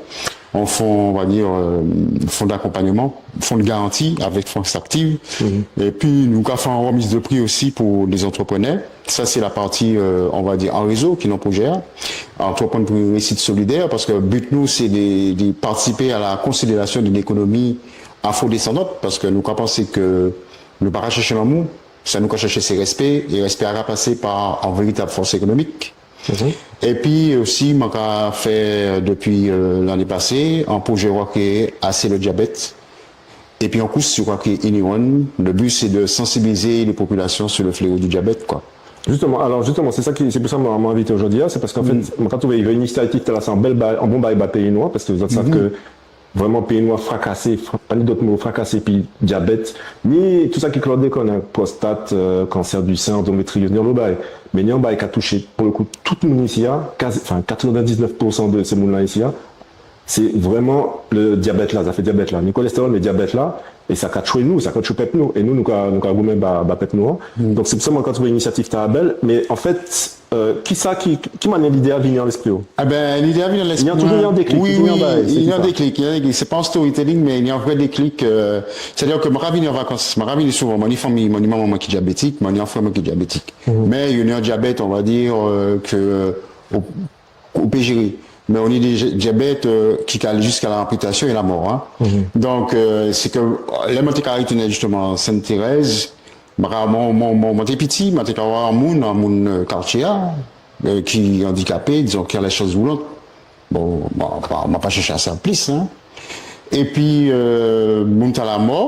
an fon, on va dire, euh, fon d'akonpagneman, fon de garanti avèk France Active. Épi nou ka fè an remiz de pri osi pou lé zantreprenè. Sa sé la pati, euh, on va dire, an rézo ki dan pwojé-a. Entreprendre pour une réussite solidaire, paske bi nou sé de, de partisipé a la konsolidasyon de lékonomi afrodésandan, paske nou ka pansé ke nou pa ka chèché lanmou, sa nou ka chèché sé respé, é respé-a ka pasé pa an véritab fòs ékonomik. Épi osi, man ka fè, dépi, euh, lanné pasé, an pwojé yo ka kriyé Assez le diabète. Épi an kous yo ka kriyé Inirun. Le but, c'est de sensibiliser les populations sur le fléau du diabète, quoi. Justement, alors justement, c'est ça qui, c'est pour ça que moi, m'a invité aujourd'hui, hein, c'est parce qu'en fait, moi, quand on voit l'initiative, là, c'est un bel ba-, un bon bail, ba péyi nou, parce que vous savez que vraiment, péyi nou frakasé, fra-, pa ni dot mo, frakasé, épi diabète, ni tout ça qui chlordécone, hein, prostate, euh, cancer du sein, endométriose, ni anlo bagay. Mé ni an bagay ki ka touché, pou le kou, tout moun isi-a, kazi, enfin, quatre-vingt-dix-neuf pour cent de sé moun-lan isi-a, sé vréman le diabèt-la, zafè diabèt-la. Ni kolèstérol, mé diabèt-la, é sa ka tjwé nou, sa ka tjwé pèp nou. É nou, nou ka, nou ka goumen ba, ba pèp nou, hein. Donk, sé pou sa, mwen, kan mwen wè inisiativ-tala bel, mé an fet, euh, kisa ki, ki manniè lidé-a vini an lespri'w ? Eben, lidé-a vini an lespri'm, toujou ni an déklik, wi, toujou ni an bagay, sé kisa ? Ni an déklik, ni an déklik. Sé pa an storytelling, mé ni an vré déklik, euh, sétadi ke mwen ka vini an vakans, mwen ka vini souvan, mwen ni fanmi, mwen ni manman mwen ki diabétik, mwen ni an frè mwen ki diabétik. Mé yo ni an diabèt, on va dire, euh, ke, euh, ou, ou pé jéré. Mé ou ni dé diabèt, euh, ki ka alé jiska lanpitasyon é lanmò, hein. Donk, euh, sé ke, euh, lè mwen té ka ritounen jisteman Sent-Térez, mwen, mwen, mwen, mwen té piti, mwen té ka wè an moun, an moun, euh, katié-a, euh, ki andikapé, dizon, ki anlè chèz woulant. Bon, mwen, mwen, mwen pa chèché a sav plis, hein. Épi, euh, moun-tala mò,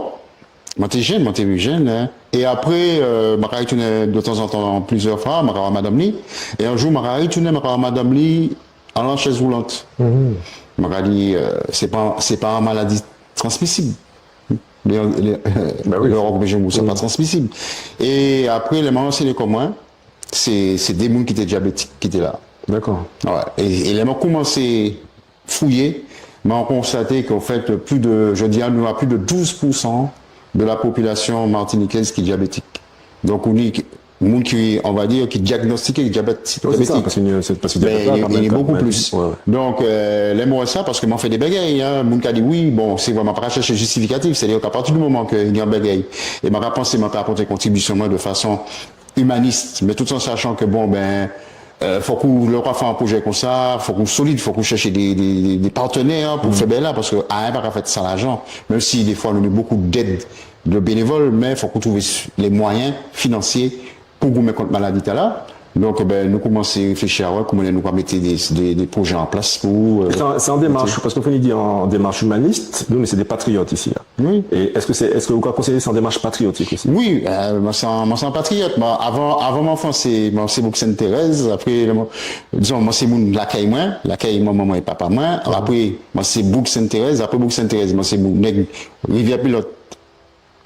mwen té jenn, mwen té jenn, hein. É apré, euh, man ka ritounen de tanzantan, pliziè fwa, man ka wè madanm-li. É an jou, man ka ritounen, man ka wè madanm-li anlè chèz woulant. Man ka di, euh, sé pa, sé pa an maladi transmisib. Lé, lé, ben wi, lé, sé pa transmisib. É apré, lè man ransenyé kò mwen, sé, sé dé moun ki té diabétik ki té la. Dakò. Wè. É, é lè man koumansé fouyé, mé man konstaté ke, an fet, plis de, jòdi-a, nou ni plis de douz pou san de la popilasyon matinikez ki diabétik. Donk, ou ni moun ki, on va dire, ki diagnostiké diabèt, diabétik. Wè, sé sa, paske, euh, sé paske diabèt-la, ben, kanmenm, ni bokou plis. Wè, wè. Donk, euh, lè man wè sa, paske man fè dé bagay, hein, moun ka di, wi, bon, sé vré, man pa ka chèché jistifikatif, sétadi ke a pati di moman ke ni an bagay, é man ka pansé man pé apòté kontribisyon mwen de fason imanis, mé tout an sachan ke, bon, ben, euh, fok ou, lè ou ka fè an pwojé kon sa, fok ou solid, fok ou chèché dé, dé, dé, dé partenè pou fè bagay-la, paske ayen pa ka fet san lajan, menm si défwa nou ni bokou dèd de bénévol, mé fok ou trouvé lé mwayen finansyé pou goumen kont maladi-tala. Donk, ben, nou koumansé réfléchi a wè kouman nou ka mété dé, dé, dé pwojé an plas pou, euh, sé an, sé an démach, paske fo nou di an démach imanis, nou, nou sé dé patriyot isi, la. Wi. É es sé, es ou ka konsidéré sé an démach patriyotik osi ? Wi, euh, mwen sé an, mwen sé an patriyot. Mwen, avan, avan mwen fransé, mwen sé boug Sent-Térez. Apré, mwen, dizon, mwen sé moun lakay mwen, lakay manman mwen é papa mwen. Apré, mwen sé boug Sent-Térez. Apré boug Sent-Térez, mwen sé boug neg Riviè-Pilot.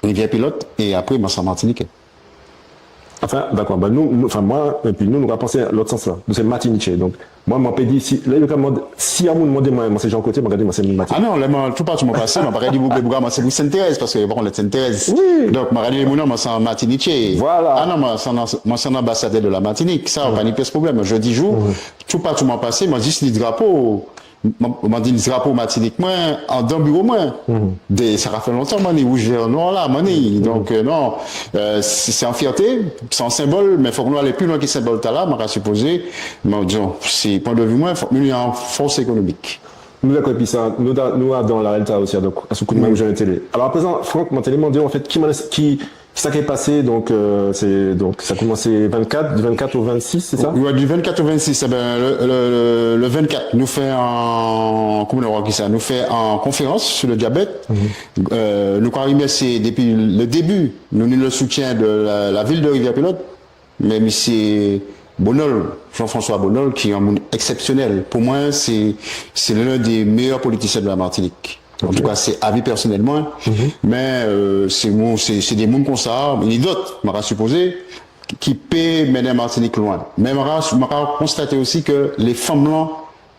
Riviè-Pilot, é apré, mwen sé an Matiniké. Anfen, dakò. Ben, nou, nou, anfen, mwen, épi nou, nou ka pansé lot sans-la. Nou sé Matinitjé. Donk, mwen, mwen pé di, si, lè yo ka mandé, si an moun mandé mwen, mwen sé jan koté, mwen ka di, mwen sé moun Matinik. A non, lè mwen, toupatou mwen pasé, mwen pa ka di boug, boug, mwen sé boug Sent-Térez, paske yo pa konnet Sent-Térez. Wi. Donk, mwen ka di, moun, non, mwen sé an Matinitjé. Vwala. A non, mwen sé an, mwen sé an anbasadè de la Martinique. Sa, pa ni pies pwoblem. Jòdi jou, toupatou mwen pasé, mwen jis ni drapo. Mwen, mwen ni drapo Matinik mwen andan biwo mwen. Dé, sa ka fè lontan mwen ni wouj, vè, nwè la, mwen ni. Donk, euh, non, euh, sé, sé an fièté, sé an senbol, mé fok nou alé pli lwen ki senbol-tala, mwen ka sipozé, mé dizon, sé pwen de vi mwen, fok nou ni an fos ékonomik. Nou dakò, épi sa, nou da-, nou adan larel-tala osi, donk, asou koudmen ou jwenn télé. Alò, aprézan, Franck, mwen té lé mandé, an fet, ki, ki Sa ki pasé, donk, euh, sé, donk, sa koumansé vennkat, di vennkat o vennsis, sé sa ? Wi, di vennkat o vennsis, ében, le, le, le, le vennkat, nou fè an, kouman nou ka di sa, nou fè an konférans sur le diabète. Euh, nou ka rimèsié dépi le début, nou ni le soutien de la, la ville de Rivière-Pilote, mé misié Bonol, Jean-François Bonol, ki an moun eksepsionel. Pou mwen, sé, sé l'un des meilleurs politiciens de la Martinique. An tou ka, sé avi pèsonel mwen. Mé, euh, sé moun, sé, sé dé moun kon sa, ni dot, man ka sipozé, ki, ki pé mennen Matinik lwen. Mé man ka, man ka konstaté osi ke lé fanm-lan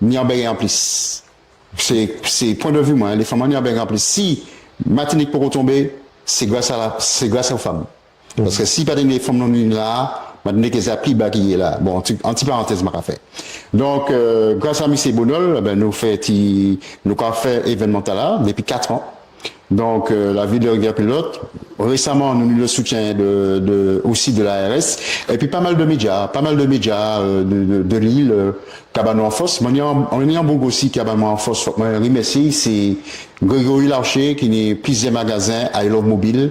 ni an bagay an plis. Sé, sé pwen de vi mwen, lé fanm-lan ni an bagay an plis. Si Matinik poko tonbé, sé gras a la, sé gras o fanm. Paske si pa té ni fanm nou ni la, man té ké ja pli ba ki yé la. Bon, an ti, an ti parantez man ka fè. Donk, euh, gras a misié Bonol, ében, nou fè ti, nou ka fè évènman-tala dépi kat an. Donk, euh, la ville de Rivière-Pilote, résaman, nou ni le soutien de, de, osi de l'A R S, épi pa mal de média, pa mal de média, euh, de, de, de l'île, euh, ka ba nou an fos. Mwen ni an, mwen ni an boug osi ka ba mwen an fos, fok mwen rimèsié, sé Grégory Larcher, ki ni pliziè magazen I Love Mobile,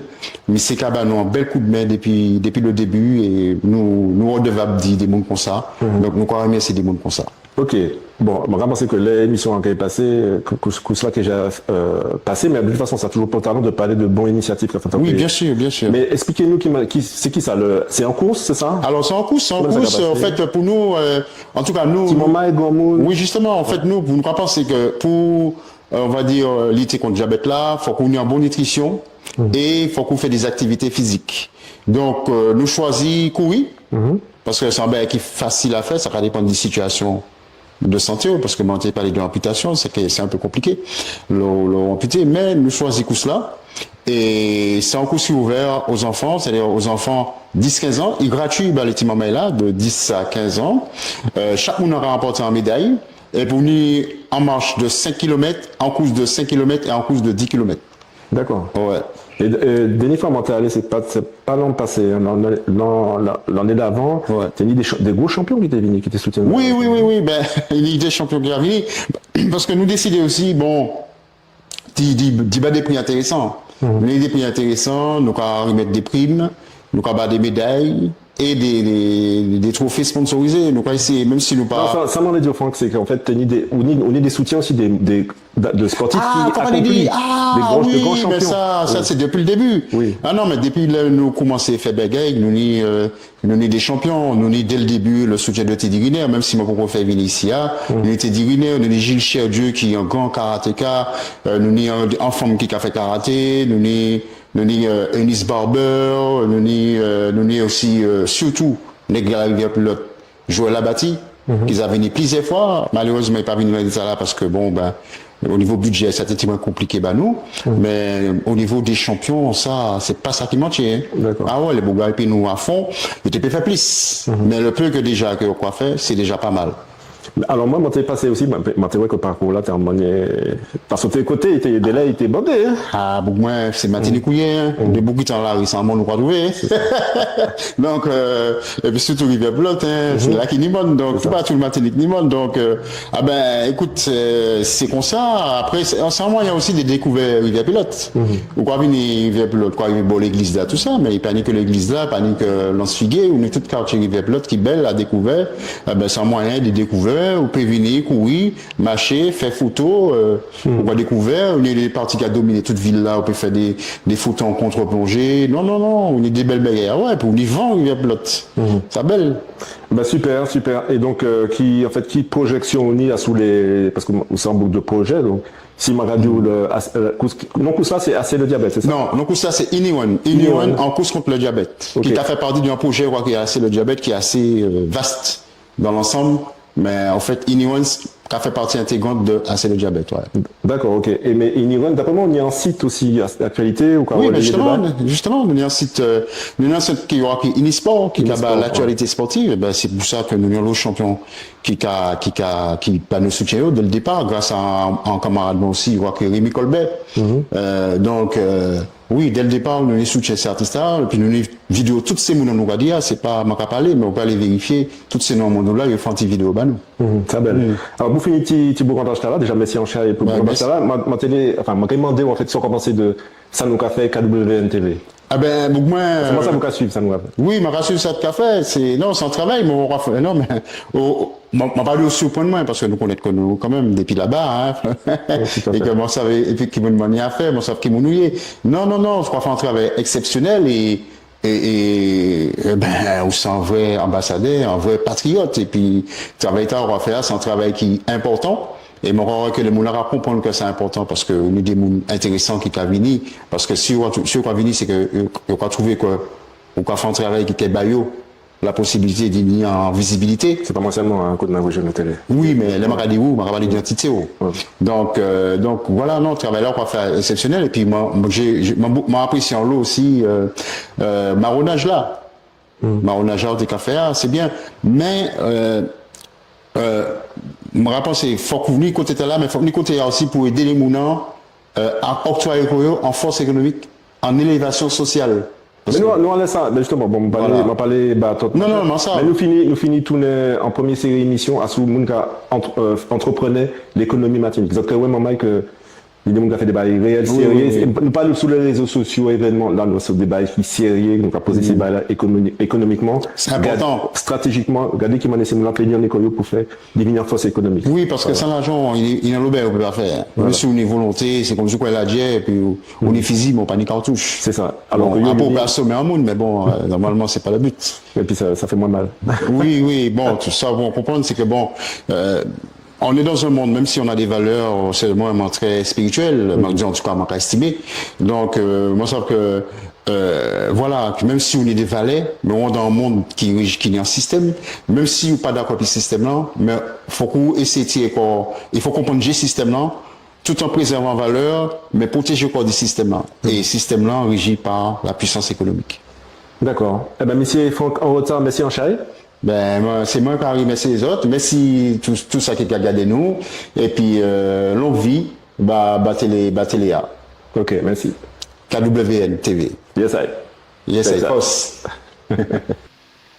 misié ka ba nou an bel koudmen dépi, dépi le début, é nou, nou rèdevab di dé moun kon sa. Donk, nou ka rimèsié dé moun kon sa. Ok. Bon, man ka pansé ke lè émision-an ké pasé, kous, kous-la ké ja, euh, pasé, mé de tout fason, sa toujou enpòtan de palé de bon inisiativ ki fet an péyi. Wi, bien sûr, bien sûr. Mé espliké nou ki, ki, sé ki sa, le, sé an kous, sé sa ? Alò, sé an kous, sé an kous, an fet, pou nou, euh, an tou ka, nou, ti manmay, granmoun. Wi, jisteman, an fet, nou, nou ka pansé ke pou euh, on va dire, euh, lité kont diabet-la, fok ou ni an bon nitrision é fok ou fè dé aktivité fizik. Donk, euh, nou chwazi kouri, paske sé an bagay ki fasil a fè, sa ka dépann di sitiasion de santé'w, paske mwen té palé de anpitasion, sé ke sé an pé konpliké, lè, lè ou anpité, mé nou chwazi kous-la, é sé an kous ki ouvè o zanfan, sétadi o zanfan dis kenz an, i gratui ba lé ti manmay-la, de dis a kenz an. Euh, chak moun ka ranpòté an méday, é pou ni an mach de senk kilomet, an kous de senk kilomet é an kous de dis kilomet. Dakò. Wè. É, é dènié fwa mwen té alé, sé pa, sé pa lanné pasé, hen, lanné, lan-, la-, lanné davan, té ni dé chan-, dé gwo chanpion ki té vini, ki té soutienn. Wi, wi, wi, wi, ben, ni dé chanpion ki té vini, paske nou désidé osi, bon, di, di, di ba dé pri entérésan. Nou ni dé pri entérésan, nou ka rimet dé prim, nou ka ba dé méday é dé, dé, dé trofé sponsorizé. Nou ka éséyé, menm si nou pa... Non, sa, sa man lé di, Franck, sé ke an fet, ni dé, ou ni, ou ni dé soutien osi dé, dé, de sportif ki akonpli, dé gran, dé gran chanpion. Ah, fok pa di. Ah, wi, mé sa, sa sé dépi le débi. Wi. Ah non, mé dépi lè nou koumansé fè bagay, nou ni, euh, Nou ni dé chanpion, nou ni dès le début le soutien de Teddy Riner, menm si mwen poko fè'y vini isi-a. Nou ni Teddy Riner, nou ni Gilles Cherdieu ki an gran karatéka, euh, nou ni an, an fanm ki ka fè karaté, nou ni, nou ni, euh, Eunice Barber, nou ni, euh, nou ni osi, euh, sirtou, neg Lariviè-Pilot, Joël Labatie, ki ja vini pliziè fwa. Malérezman, i pa vini lanné-tala paske, bon, ben, o nivo bidjé, sa té tibwen konpliké ba nou. Mé o nivo dé chanpion, sa, sé pa sa ki mantjé, hen. Dakò. Ah wè, lé boug-la épi nou a fon, yo té pé fè plis. Mé le peu ke déja ke yo ka fè, sé déja pa mal. Alò, mwen, mwen té pasé osi, mwen, mwen té wè ke parkou-la té an manniè, paske té koté, té, délè, té bandé, en. Ah, boug mwen, sé Matinik ou yé, en. Dé boug ki té an lari, sa, mwen, nou ka trouvé. Donk, euh, épi sitou Riviè-Pilot, en, sé la ki ni moun, donk, toupatou Matinik ni moun, donk, euh, ah ben, ékout, euh, sé konsa. Apré, sé, sé an mwayen osi dè dékouvè Riviè-Pilot. Ou ka vini Riviè-Pilot, ou ka rivé bò légliz-la, tousa, mé pa ni ke légliz-la, pa ni ke Lans Figé, ou ni tout katié Riviè-Pilot ki bel a dékouvè. Eh ben, sé an mwayen dè dékouvè, ou pé vini, kouri, maché, fè foto, euh, ou ka dékouvè, ou ni dé pati ki ka dominé tout vil-la, ou pé fè dé, dé foto an contre-plongée. Non, non, non, ou ni dé bel bagay a wè, épi ou ni van Riviè-Pilot. Sa bel. Ben, super, super. É donk, euh, ki, an fet, ki projeksion ou ni asou lé, paske ou sé an boug dè projé, donk, si man ka di'w lè, as-, euh, kous, non, kous-la, sé Assez le diabète, sé sa ? Non, non, kous-la, sé Ini One. Ini One, Ini One an kous kont lè diabet. Ok. Ki ka fè pati d'an projé, kwa, ki Assez le diabète, ki asé, euh, vaste dan lansanm, mé an fet, Ini One ka fè pati entégrant dè Assez le diabète, wè. Dakò, ok. É mé Ini One, dapré mwen, ou ni an sit osi, Actualité, ou ka... Wi, mé jisteman, jisteman, nou ni an sit, euh, nou ni an sit ki, ki Ini Sport, ki ka ba Ini Sport, wè, laktialité sportiv. É ben, sé pou sa ke nou ni anlo chanpion ki ka, ki ka, ki ba nou soutien yo dès le départ, gras a an, an kanmarad mwen osi, ki Rémy Colbert. Euh, donk, euh, wi, dès le départ, nou ni soutien sé artis-la, épi nou ni vidéo tout sé moun-lan nou ka di a, sé pa man ka palé, mé ou pé alé vérifié, tout sé non moun-lan, yo fè an ti vidéo ba nou. Mhm, sa bel. Alò, pou fini ti, ti bokantaj-la, déja, mèsi anchay pou bokantaj-la. Man, man té lé, anfen, man té lé mandé'w, an fet, sa ou ka pansé dè sa nou ka fè K W N T V. Ah ben, boug mwen, paske mwen, sa, euh, nou ka suiv sa nou ka fè. Wi, man ka suiv sa ou ka fè. Sé, non, sé an travay, mé ou ka fè, non, mé, o, o, man, man pa lé siprann mwen, paske nou konnet kò nou kanmenm dépi laba, en. Wi, tout à fait. É ke man sav, épi ki moun man ni afè, man sav ki moun ou yé. Non, non, non, ou ka fè an travay eksepsionel é, é, é, é ben, ou sé an vré anbasadè, an vré patriyot. Épi, travay-tala ou ka fè a, sé an travay ki enpòtan. É mwen, man kwè ke lé moun-lan ka konprann ke sé enpòtan paske ni dé moun entérésan ki ka vini. Paske si yo, si yo ka vini, sé ke yo, yo ka trouvé ke ou ka fè an travay ki ké ba yo la posibilité dè ni an vizibilité. Sé pa mwen selman, en, Koudmen Wouj Vè Nwè Télé. Wi, mé lè man ka di ou, man ka palé idantité'w. Wi. Donk, euh, donk, vwala, non, travay-la ou ka fè eksepsionel. Épi, mwen, mwen, man, man, man apresié anlo osi, euh, euh, mawonaj-la. Mawonaj-la ou té ka fè a, sé bien. Mé, euh, euh, man ka pansé, fok ou ni koté-tala, mé fok ou ni koté-a osi pou édé lé moun-lan, euh, a oktwayé kò yo an fos ékonomik, an élévasion sosial. Mé nou, nou anlè sa, mé jisteman, bon, man palé, man palé ba tout. Non, non, non, sa. Mé nou fini, nou fini tounen an prèmié séri émision asou moun ka ant-, euh, antreprenè lékonomi Matinik. Zot ka wè, manmay, ke ni dé moun ka fè dé bagay réel, sérié. Wi, wi. Nou pa sou lé rézo sosio, évènman. La, nou sou dé bagay ki sérié, nou ka pozé sé bagay-la ékonomi-, ékonomikman. Sé enpòtan. Gad-, stratéjikman, gadé ki manniè sé moun-lan pé ni an ékol yo pou fè divini an fos ékonomik. Wi, paske san lajan, i, i ni anlo bagay ou pé pa fè. Vwala. Menm si ou ni volonté, sé konsi ou kwè ladjè, épi ou, ou ni fizi, mé ou pa ni kartouch. Sé sa. Alò ke yo, apré, ou pé asomé an moun, mé bon, euh, normalman, sé pa le but. Épi sa, sa fè mwen mal. Wi, wi, bon, tout sa, bon, konprann, sé ke, bon, euh, on est dans un monde, même si on a des valeurs, euh, c'est vraiment très spirituel, man di, an tou ka, man ka estimé. Donk, euh, mwen, sa ke, euh, vwala, ke menm si ou ni dé valè, mé ou dan an mond ki rij-, ki ni an sistem, menm si ou pa dakò épi sistem-lan, mé fok ou éséyé tiré kò'w, i fo konprann jé sistem-lan, tout an prézèvan valè, mé protéjé kò'w di sistem-lan. É sistem-lan réji pa la puissance économique. Dakò. Ében, misié Franck Anrotar, mèsi anchay. Ben, mwen, sé mwen ki ka rimèsié lézot. Mèsi tout, tout sa ki ka gadé nou. Épi, euh, long vi ba, ba télé, ba télé-a. Ok, mèsi. K W N T V. Yes, I. Yes, I. Fos.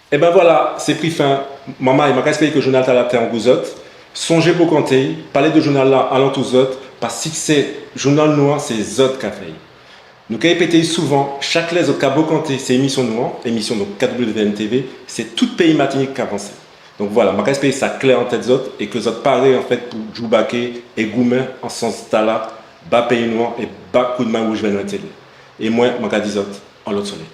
Ében vwala, sé pri fen. Manmay, man ka espéré ke jounal-tala té an gou zot. Sonjé bokanté'y, palé di jounal-la alantou zot, paske siksé jounal nou an, sé zot ka fè'y. Nou ka répété'y souvan, chak lè zot ka bokanté sé émision nou an, émision, donk, K W N T V, sé tout péyi Matinik ka vansé. Donk vwala, man ka espéré sa klè an tet zot é ke zot paré, anfet, pou djoubaké é goumen an sans-tala, ba péyi nou an é ba Koudmen Wouj Vè Nwè Télé. É mwen, man ka di zot, an lot soley.